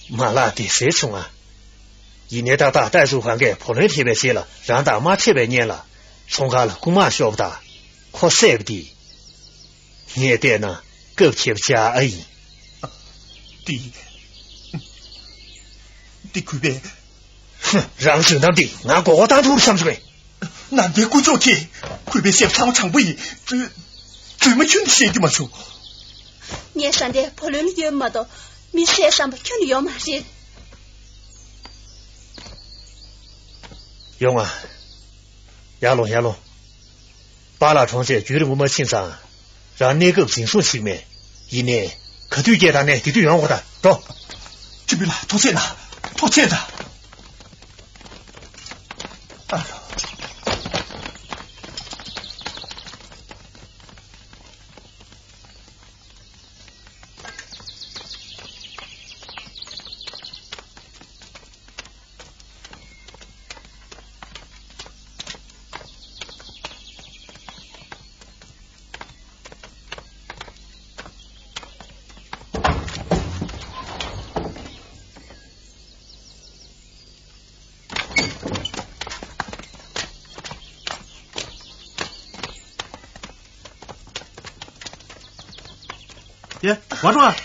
མ་ལགས་དེ་ཟེར་བྱུང་ང་། ཡིན་ནའི་ཏག་ཏག་ཏའི་ཙུའུ་ཧན་གྱིས་བུ་ལོན་ཁྲིད་པའི་རྗེས་ལ་རང་དང་མ་འཕྲད་པའི་སྔོན་ལ། ཚོང་ཁང་ལ་རྐུན་མ་ཤོར་བ་དང་། ཁོ་བསད་པ་དེ། ངས་བལྟས་ན་སྐབས་ཁེབས་ཆགས་ཨ་ཡིན། འདི། འདི་གུས་པས། ཧུམ། རང་བྱུང་གཏམ་འདི་ང་མགོ་སྐོར་བཏང་ཐུབ་བསམ་བྱུང་ངས། ནམ་མཁའི་དཀོན་མཆོག་གིས་གུས་པའི་སེམས་ཚང་མ་དྲང་པོ་ཡིན། རྫུན། རྫུན་མ་ཁྱོན་ནས་བཤད་རྒྱུ་མ་བྱུང་། ངས་ཟ་འདྲའི་བུ་ལོན་ལ་གཡོལ་མ་གཏོགས་མི་བསད་བསམ་པ་ཁྱོན་ནས་ཡོད་མ་རེད། ཡོང་ང་། ཡར་ལོངས་ཡར་ལོངས། པཱ་ལགས་གྲོངས་རྗེས་རྒྱུན་རིང་པོ་མ་ཕྱིན་ཙང་། རང་གནས་སྐབས་འཛིན་བཟུང་ཞིག་མེད། ཡིན་ནའི། ག་དུས་སྐད་བཏང་ནའི་དེ་དུས་ཡོང་དགོས་ད། འགྲོ། ཅི་བི་ལ་ཐུགས་རྗེ་གནང་། ཐུགས་རྗེ་གནང་། ཨ་ལོ། ཡ། ཝ་ཀྲུང་ཨ།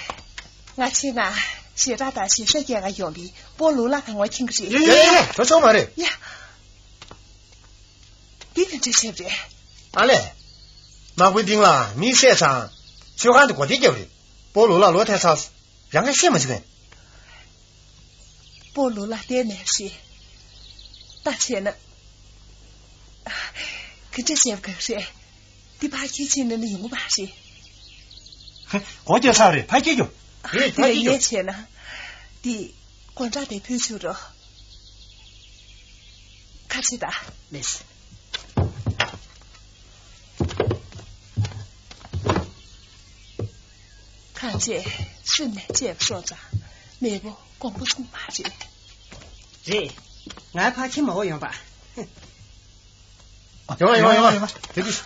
ང་ཕྱིན་ན་ཞེ་དྲག་དང་ཞེ་ས་སྐྱེལ་ག་ཡོང་གི། སྤོ་ལུ་ལ་དང་བ་ཁྱིམ་གྱི་རེད། ཡ་ཡ་ཡ། ད་ཆོག་མ་རེད། ཡ། འདི་ག་འདྲ་བྱས་རེད། ཨ་ལས། དམག་དཔོན་ཏིང་ལ་མི་བསད་ཙང་། མཆོད་ཁང་དུ་གོ་སྟེ་བརྒྱབ་རེད། སྤོ་ལུ་ལ་ལོ་ཐེ་ཚ། རང་ག་ཤེས་མ་བྱུང་ངས། སྤོ་ལོ་ལ་བལྟས་ནས་ཤེས། ད་བྱས་ན། ག་འདྲ་བྱས་པ་ག་རེད། འདི་ཕར་ཁྱེར་ཕྱིན་ན་ནི་ཡོང་གི་མ་རེད། གོ་རྒྱག་ཚར་རེད། ཕར་ཁྱེར་རྒྱུ། རེད། ཕར་ཁྱེར་རྒྱུ། ངས་བྱས་ན། འདི་དགོང་དག་དེ་ཕུལ་ཆོག་རོགས། ཁ་ཕྱེ་ད། ལེས། ཁ་ཆེ་སེམས་ནས་གཅེས་པ་སོང་ཙང་མེས་པོ་དགོངས་པ་སྲུང་མ་རེད། རེད། ང་ཕ་ཁྱིམ་མ་འོ་ཡོང་པ། ཡོང་ཡོང་ཡོང་ཡོང་། དེ་དུས།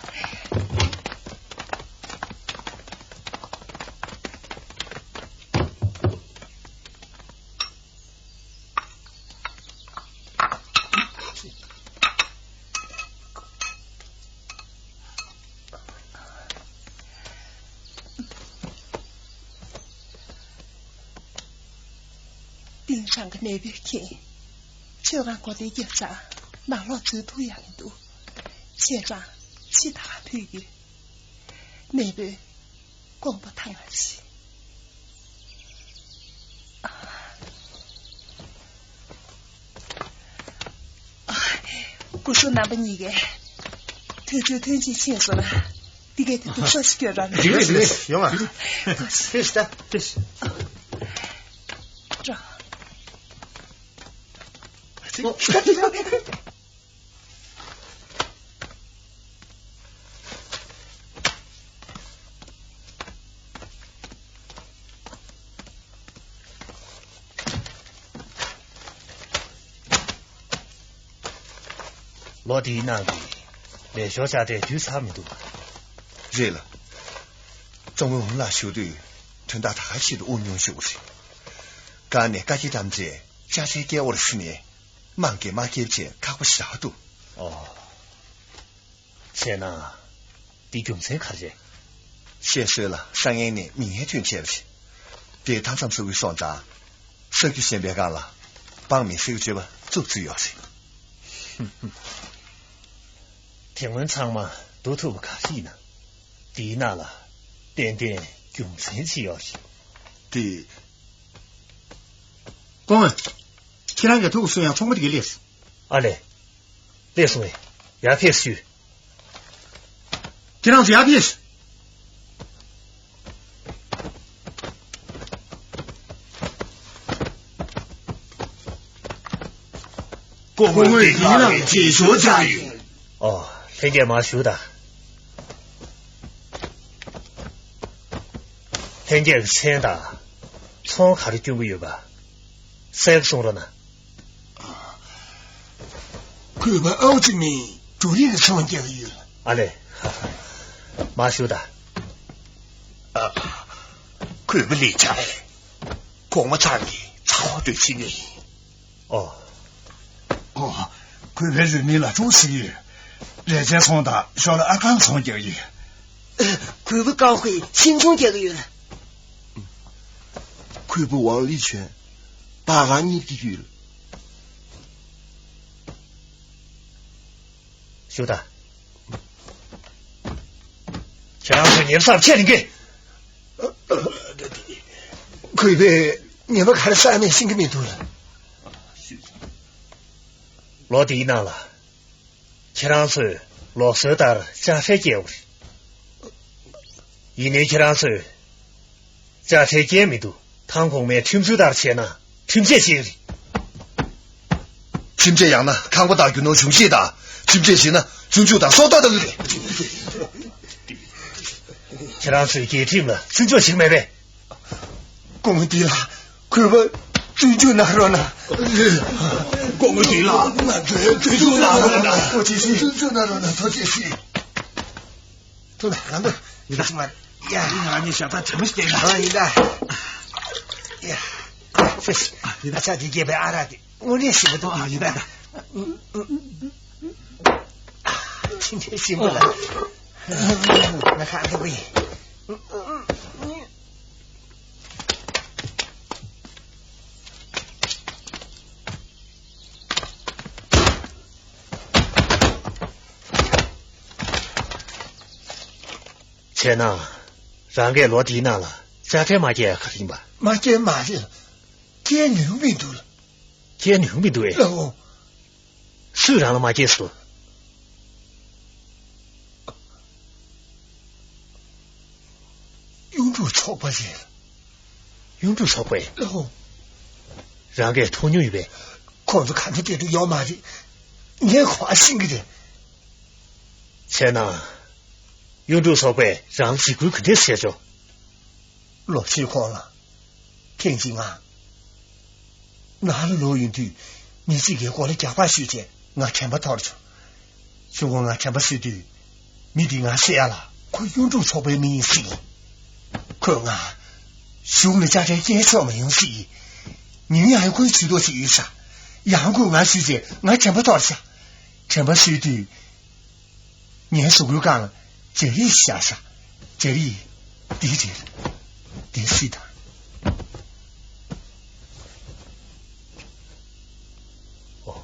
ཏིང་ཧྲང་གི་ནད་འབུ་མཁྱེན། མཆོད་ཁང་སྒོ་དེ་བརྒྱབ་ཙང་ནང་ལོགས་འཛུལ་ཐུབ་ཡ་མི་འདུག་བྱས་ཙང་ཕྱི་ད་ག་ཕུད་ཡོད། ནད་འབུ། དགོངས་པ་ཐང་ལ་ཞི། སྐུ་གཟུགས་རྣམ་པ་གཉིས་ཀས་དུས་ཚོད་ཐོན་ཅིག་ཕྱིན་སོང་ན་འདི་གས་དེ་སྡུག་སོགས་ཤིག་སྐྱོན་ར། རེད་རེད་རེད། ཡོང་ང་། ཕེས་ད་ཕེས། འགྲོ། ལོ་འདིའི་ནང་གི་ལས་ཞོར་བཅར་འདྲའི་དུས་ཚར་མི་འདུག་རེད་ལ། གཙང་བོའི་འུམ་ལགས་བཞུགས་དུས་དོན་དག་ད་ག་ཞིག་ཏུ་དབུ་མྱོང་ཞུ་དགོས་རེད། གང་ནས་བཀའ་ཁྱི་ཐམས་ཅད་ཅ་ཆའི་སྐལ་བར་ཟིན་ནས། དམངས་ཀྱི་དམག་འཁྱེར་བཅས་ཁག་པོ་ཞེ་དྲག་འདུག་ཨོ། བྱས་ན། འདི་རྒྱུ་མཚན་ག་རེ་རེད། བཤད་སྲོལ་ལ་ས་ངན་ནས་མི་ངན་ཐོན་བྱས་པ་རེད། དེ་མཐའ་མཚམས་སུ་སོང་ཙང་། ས་རྒྱུ་ཞན་པའི་སྒང་ལ། འབངས་མི་སེར་གྱི་སྤྱོད་པ་རྩུབ་ཚུལ་ཡོད་རེད། དེ་སྔོན་ཚང་མ་བསྡུ་ཐུབ་པ་ག་རེ་ཡིན་ན། འདིའི་ནང་ལ། ཏན་ཏན། རྒྱུ་མཚན་ཅི་ཡོད་རེད། དེ། སྐུ་ངོ། ཁྱེད་རང་གི་ཐུགས་སུ་ཡང་ཚོང་པ་དེ་ག་སླེབས་སོང་། ཨ་ལས། སླེབས་སོང་ངས། ཡར་ཕེབས་ཞུས། ཁྱེད་རང་ཚོ་ཡར་ཕེབས། སྐུ་ངོ་འདི་ལ་རྗེས་ཆོག་ཅག་ཡིན། ཨོ། ལྷན་རྒྱས་མར་བཞུགས་དང་། ལྷན་རྒྱས་ཀྱི་མཚན་དང་། ཚོང་ག་རེ་སྐྱོན་གྱི་ཡོད་པ། གསལ་པོ་གསུང་རོགས་གནང་། གུས་པ་ཨའོ་ཅི་མིན་འབྲུ་རིགས་ཚོང་རྒྱག་གི་ཡོད། ཨ་ལས། མར་བཞུགས་དང་། ཨ། གུས་པ་ལི་ཅཱ། གོང་མ་ཚང་གི་ཚ་བོ་དུ་ཕྱིན་ནས་ཡིན། ཨོ། ཨོ། གུས་པའི་རུས་མིང་ལ་ཀྲུའུ་ཟེར་གྱི་ཡོད། རས་ཆེན་ཚོང་དང་ཞོར་ལ་ཨར་ཁང་ཚོང་རྒྱག་གི་ཡོད། གུས་པ་ཀའོ་ཧུའེ་ཤིང་ཚོང་རྒྱག་གི་ཡོད། གུས་པ་ཝང་ལི་ཆོན་སྤར་ཁང་གཉེར་གྱི་ཡོད། ཞུ་དང་། ཁྱེད་རང་ཚོས་ཉེས་པ་བསགས་ཁས་ལེན་གྱི། གུས་པས་ཉེས་པ་ག་རེ་བསགས་མེད་ཤེས་ཀྱི་མི་འདུག་ལ། ལོ་འདིའི་ནང་ལ། ཁྱེད་རང་ཚོས་ལུགས་སྲོལ་ལྟར་དཔྱ་ཁྲལ་བཀལ་དགོས་རེད། ཡིན་ནའི་ཁྱེད་རང་ཚོས་དཔྱ་ཁྲལ་བཀལ་མི་འདུག་ཐེངས་གོང་མའི་ཁྲིམས་སྲོལ་ལྟར་བྱས་ན་ཁྲིམས་ཆད་བཅད་ཀྱི་རེད། ཁྲིམས་ཆད་ཡང་ན་ཁང་པ་དང་རྒྱུ་ནོར་གཞུང་བཞེས་དང་། ཁྲིམས་ཆད་ཞན་ན་བཙོན་འཇུག་དང་སྲོག་ཐོག་གཏོང་གི་རེད། ཁྱེད་རང་ཚོས་རྒྱལ་ཁྲིམས་ལ་བརྩི་འཇོག་བྱེད་ཀྱི་མེད་པས། སྐུ་ངོ་འདི་ལ་གུས་པ་བཙོན་འཇུག་གནང་རོགས་གནང་། སྐུ་ངོ་འདི་ལ་ང་ཚོས་བཙོན་འཇུག་གནང་རོགས་གནང་། ཐུགས་རྗེ་ཆེ། བཙོན་འཇུག་གནང་རོགས་གནང་། ཐུགས་རྗེ་ཆེ། ཐུགས་ལ་རང་དུ་ཡིན་ད་སོང་བ། ཡ། ང་གཉིས་ཞབས་བཏང་དྲན་པ་ཞིག་བསྟན་ད། ཨ་ཡིན་ད། ཡ། ཨ་ཡིན་ད། ཨ་ཆ་དེ་རྒྱས་པའི་ཨ་རག་དེ་དངོས་གནས་ཞིམ་པོ་འདུག་ཨ་ཡིན་ད་ད། ཨ་ཕྱིན་ཆད་ཞིམ་པོ་ལ། ང་ཁ་འདུག་གི། བྱས་ན། རང་གིས་ལོ་དེའི་ནང་ལ་དཔྱ་ཁྲལ་མ་བསྐྱལ་ཡ་ག་རེ་ཡིན་པ། མ་བསྐྱལ་མ་རེད། བསྐྱལ་ནུས་མི་འདུག་ལ། བསྐྱལ་ནུས་མི་འདུག་ཨེ། ལགས་འོང་། སུས་རང་ལ་མ་བསྐྱལ་སོང་། གཡུ་འབྲུག་ཚོགས་པ་རེད། གཡུ་འབྲུག་ཚོགས་པས། ལགས་འོང་། རང་གིས་མཐོང་མྱོང་ཡོད་པས། ཁོང་ཚོ་ག་འདྲ་བསྡད་འདུག་ཡོད་མ་རེད། ངས་ཁོ་ཨ་ཤེས་ཀྱི་རེད། བྱས་ན། གཡུ་འབྲུག་ཚོགས་པས་རང་ལ་འཇིགས་སྐུལ་ག་འདྲས་བྱས་བྱུང་། ལོ་ཕྱེད་གོང་ལ། ཐེངས་གཅིག་ང་ནང་ལ་ལོག་ཡོང་དུས། མི་གཅིག་གིས་མགོ་ལ་རྒྱག་པ་གཞུས་བྱས་ང་དྲན་པ་འཐོར་བྱུང་། གཞུག་གུ་ང་དྲན་པ་གསོས་དུས། མི་འདིས་ང་བཤད་ཡ་ལ་ཁོ་གཡུ་འབྲུག་ཚོགས་པའི་མི་ཡིན་ཟེར་གྱི། ཁོས་ང་གཞུང་ལ་དཔྱ་ཁྲལ་བསྐྱལ་ཆོག་མ་ཡོང་ཟེར་གྱི། ཉིན་ཡང་ཡང་ཁོའི་ཇུས་གཏོགས་ཤིག་ཡོད་ཤག་ཡང་ཁོས་ང་གཞུས་བྱས་ང་དྲན་པ་འཐོར་ཤག་དྲན་པ་གསོས་དུས། ངའི་གཟུགས་པོའི་སྒང་ལ་སྦྱར་ཡིག་བཞག་ཤག་སྦྱར་ཡིག་འདི་རེད། འདི་སྲིད་དང་། ཨོ།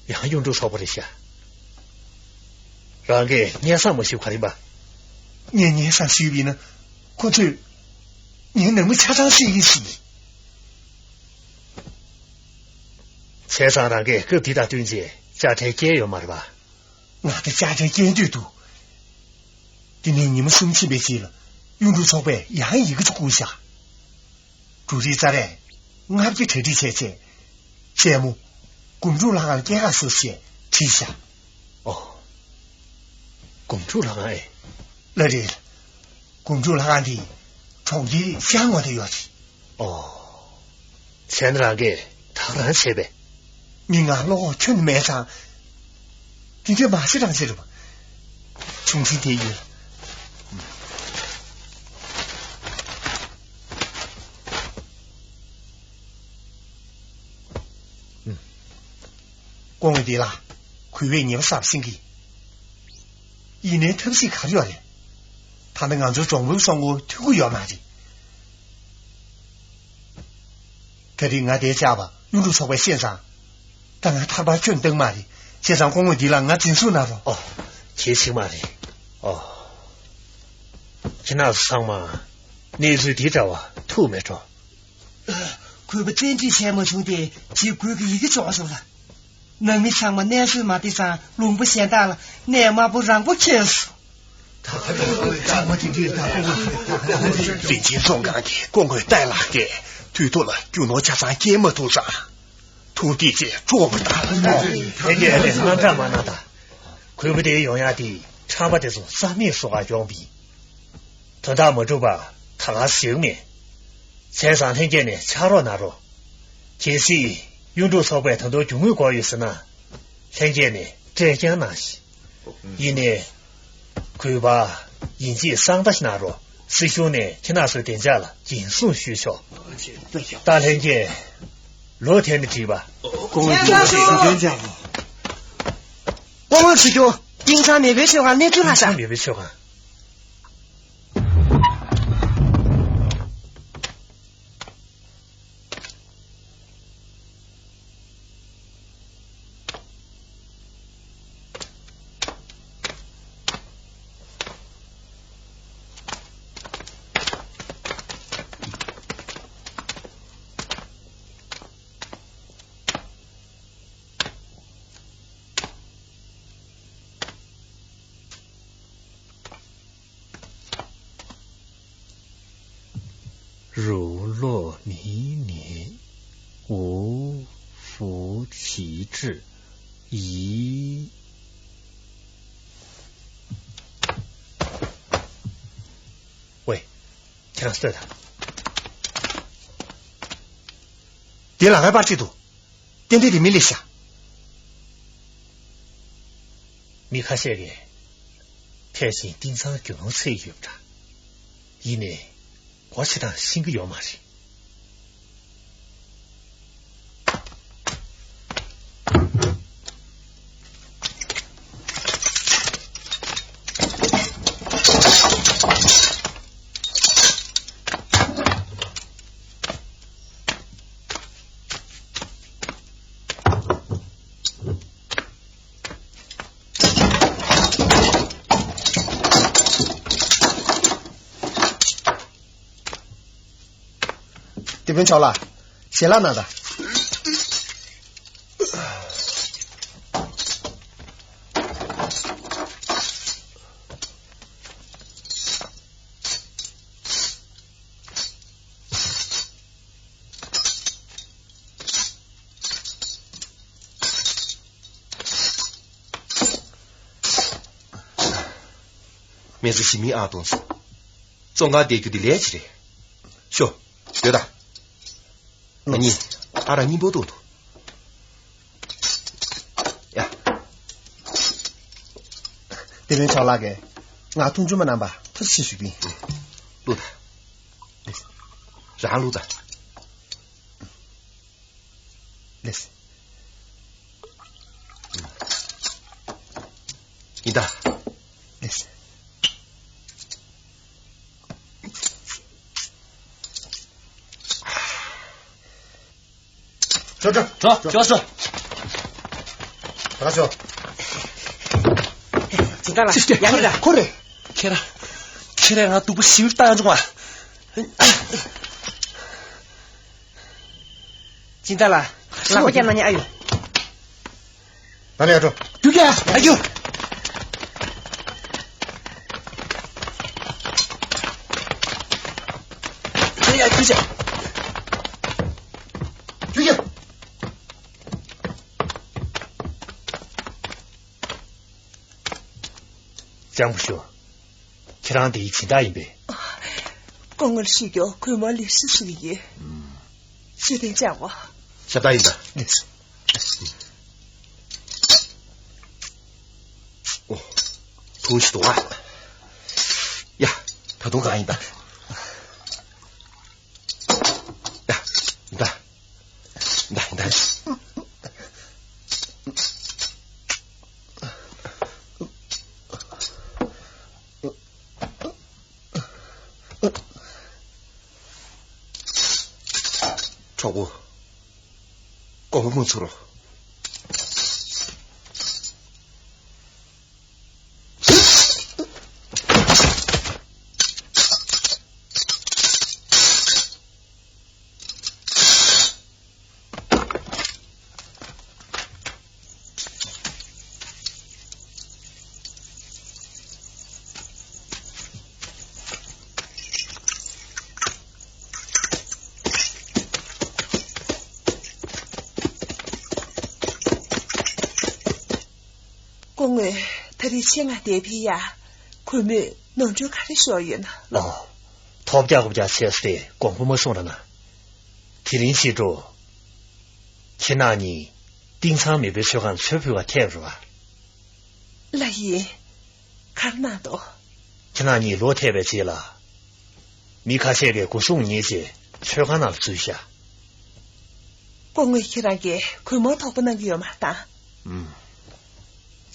ཡང་གཡུ་འབྲུག་ཚོགས་པ་རེད་ཤག་རང་གིས་སྙན་སེང་མ་ཞུས་ག་རེ་ཡིན་པ། ངས་སྙན་སེང་ཞུས་པ་ཡིན་ན། ཁོ་ཚོས་ངའི་ནང་མི་ཆ་ཚང་བསད་ཀྱི་ཟེར། བྱས་ཙང་རང་གིས་སྐབས་འདི་དང་བསྟུན་བྱས་དཔྱ་ཁྲལ་བསྐྱལ་ཡོད་མ་རེད་པ། ང་དེ་དཔྱ་ཁྲལ་བསྐྱལ་འདོད་འདུག་དེ་ནས་ཉི་མ་གསུམ་ཕྱིན་པའི་རྗེས་ལ་གཡུ་འབྲུག་ཚོགས་པས་ཡང་ཡི་གེ་ཅིག་བསྐུར་བཞག་འབྲུ་རིགས་རྩ་རས་ལྔ་བརྒྱ་གྲ་སྒྲིག་བྱས་རྗེས། རྩེད་མོ། སྒོམ་སྒྲུབ་ལྷ་ཁང་སྐྱེལ་ག་སོང་ཞེས་བྲིས་བཞག་ཨོ། སྒོམ་སྒྲུབ་ལྷ་ཁང་ཨེ། ལགས་རེད། སྒོམ་སྒྲུབ་ལྷ་ཁང་འདི་གྲོང་ཁྱེར་ཤར་ངོས་དུ་ཡོད་རེད། ཨོ། བྱས་ན་རང་གིས་དང་བླངས་བྱས་པས། མི་ང་བློ་ཁོག་ཁྱོན་ནས་མེད་ཙང་། འདི་འདྲ་མ་བྱེད་རང་བྱེད་རེད་པ། ཆུང་ཆུང་དེ་ཡིན། སྐུ་ངོ་འདི་ལ་གུས་པས་ཉེས་པ་བསགས་ཟིན་གི། ཡིན་ནའི་ཐབས་ཤེས་ག་རེ་ཡོད་རེད། ད་ནི་ང་ཚོའི་གྲོང་པའི་སྲོག་མགོ་ཐུག་གི་ཡོད་མ་རེད། ད་རེས་ང་དེ་བཅར་བ་གཡུ་འབྲུག་ཚོགས་པས་ཤེས་ཙང་། ད་ང་ཐར་པ་ཁྱོན་བཏང་མ་རེད། བྱས་ཙང་སྐུ་ངོ་འདི་ལ་ང་འཛིན་བཟུང་གནང་རོགས། ཨོ། གལ་ཆེ་མ་རེད། ཨོ། ཁྱེད་རྣམ་ཚོ་ཚང་མ། གནས་ཚུལ་འདི་འདྲ་བ་ཐུག་མེད་འགྲོ། གུས་པ་བཙན་ཁྲིད་བྱས་མ་བྱུང་སྟེ་ཇི་དགོས་ཀྱི་ཡི་གེ་འཇོག་བྱུང་ལ། ནང་མི་ཚང་མ་གནས་ཚུལ་མ་བདེ་ཙང་ལུང་པ་གཞན་དག་ལ་གནས་དམའ་པོ་རང་པོ་ཁྱེར་སོང་། རིན་ཆེན་ཚོང་ཁང་གི་སྐུ་ངོ་ཏཱ་ལགས་ཀྱིས་དུས་ཐོག་ལ་རྒྱུ་ནོར་ཆ་ཚང་སྐྱེལ་མ་ཐུབ་ཙང་། ཐུགས་འདི་ཅེས་སྤྲོ་བ་དང་། ལྷན་རྒྱས་ནས་དངངས་སྐྲག་མ་གནང་དང་། གུས་པ་དེའི་ཡོང་ཡག་དེ་ཁྲམ་པ་དེ་ཚོ་རྩ་མེད་བཟོ་གར་ཡོང་བས། དོན་དག་མ་འགྲུབ་པ་ད་ག་ཞིག་མེད། བྱས་ཙང་ལྷན་རྒྱས་ནས་ཕྱག་རོགས་གནང་རོགས། གལ་སྲིད་གཡུ་འབྲུག་ཚོགས་པས་ད་དུང་རྒྱུ་དངོས་དགོས་ཡོད་ཟེར་ན། ལྷན་རྒྱས་ནས་སྤྲད་རྐྱང་གནང་ཞིག་ཡིན་ནའི། གུས་པ། ཡིན་གཅིག་གསང་བརྡ་ཞིག་གནང་རོགས། སྲིད་གཞུང་ནས་ཁྱེད་རྣམ་ཚོའི་བདེ་འཇགས་ལ་འགན་སྲུང་ཞུས་ཆོག་ད་ལྷན་རྒྱས། ལོ་དེ་ནས་བྲིས་པ། སྐུ་ངོ་ཞུ་དོན་ཅང་། སྐུ་ངོ་ཞུ་རྒྱུ། ཏིང་ཚང་མེས་པོའི་མཆོད་ཁང་གནས་ཚུལ་ལྷག་ཤག་མེས་པོའི་མཆོད་ཁང་། རུ་ལོ་མི་ནི་འུ་ཧྥུ་ཆི་ཀྲི་ཡི། ཝེ། ཁྱེད་རང་ལྟོས་དང་། དེ་ལ་ངའི་པར་ཅིག་འདུག་ཏན་ཏན་དེ་མི་ལས་ཤག་མི་ཁ་ཤས་ཀྱིས་ཕལ་ཆེར་ཏིང་ཚང་རྒྱུ་ནོར་འཚོལ་ཡོད་པ་འདྲ། ཡིན་ནའི་སྒོ་ཕྱེ་སྟངས་ཤེས་ཀྱི་ཡོད་མ་རེད། དེ་དཔོན་ཆོག་ལ། ཞལ་ལག་གནང་དང་། མེ་ཚ་ཞི་མི་ཨ་གཏོང་སོང་། བཙོན་ཁང་བསྡད་རྒྱུ་དེ་ལས་ཅི་རེད། ཤོ། སྡོད་ད། ང་གཉིས་ཨ་རག་སྙིང་པོ་བཏུང་འདུག་ཡ། དེ་རིང་ཆོག་ལགས་ཀྱིས་ང་མཐོང་ཆུང་མ་གནང་པ་ཐུགས་རྗེ་ཆེ་ཞུ་གི་ཡིན། བླུགས་ད། རང་བླུགས་ད། ལེས། ཡིན་ད། ལེས། ཅོ་ཅོ། ཅོ་ཅོ་ཅོ། ད་ཅོ། ཅི་ད་ལ། ཅི་ཅི། ཡང་ཡིན་ད། ཁོ་རེ། ཁྱེད་རང་། ཁྱེད་རང་ང་སྡུག་པོ་ཞིག་ལྟ་ཡང་བྱུང་བ། སྦྱིན་བདག་ལགས། ལག་པ་བརྐྱངས་གནང་ཉན་ཨ་ཡོ། ད་ལས་འགྲོ། རྒྱུགས་ཀྱི་ཨ་ཡོ། ཡ་ཡ་རྒྱུགས་ཀྱི། རྒྱུགས་ཀྱི། ལྕམ་སྐུ་ཞབས། ཁྱེད་རང་འདིའི་སྦྱིན་བདག་ཡིན་པས། སྐུ་ངོར་ཞུ་རྒྱུ་གུས་མོ་ལི་ཧྲི་ཞུ་གི་ཡོད། ཤེས་ལྡན་ལྕམ་མོ། ཞབས་བདག་ཡིན་ད། ཨོ། ཐུང་ཞིག་འདུག་ཨ། ཡ། ད་དུང་གང་ཡིན་ད། ཡ། ད། ད། ད། གྲོགས་པོ། མགོ་བོ་མ་ཚོར་རོ། སྐུ་ངོ་ད་རེས་ཆེད་མངགས་དེ་ཕི་ཡ་གུས་མོས་ནོར་འཁྲུལ་ག་རེ་ཤོར་ཡོད་ན་ལོ། ཨོ། ཐོབ་རྒྱག་དགོས་རྒྱག་བྱས་སོ་དེ་དགོངས་པ་མ་གསུང་ར་ན། དེ་རིང་ཕྱི་དྲོ། ཁྱེད་རང་གཉིས་ཏིང་ཚང་མེས་པོའི་མཆོད་ཁང་ཚོད་ཕུལ་བ་ཐེབས་རེད་བ། ལ་ཡིན། གར་ན་དོ། ཁྱེད་རང་གཉིས་ལོག་ཐེབས་པའི་རྗེས་ལ། མི་ཁ་ཤས་ཀྱིས་སྒོ་སྲུང་ཉེས་བྱས་མཆོད་ཁང་ནང་ལ་འཛུལ་ཤག་སྐུ་ངོས་ཁྱེད་རང་གིས་གུས་མོར་དོགས་པ་གནང་གི་ཡོད་མ་རེད་ད། ཨུམ།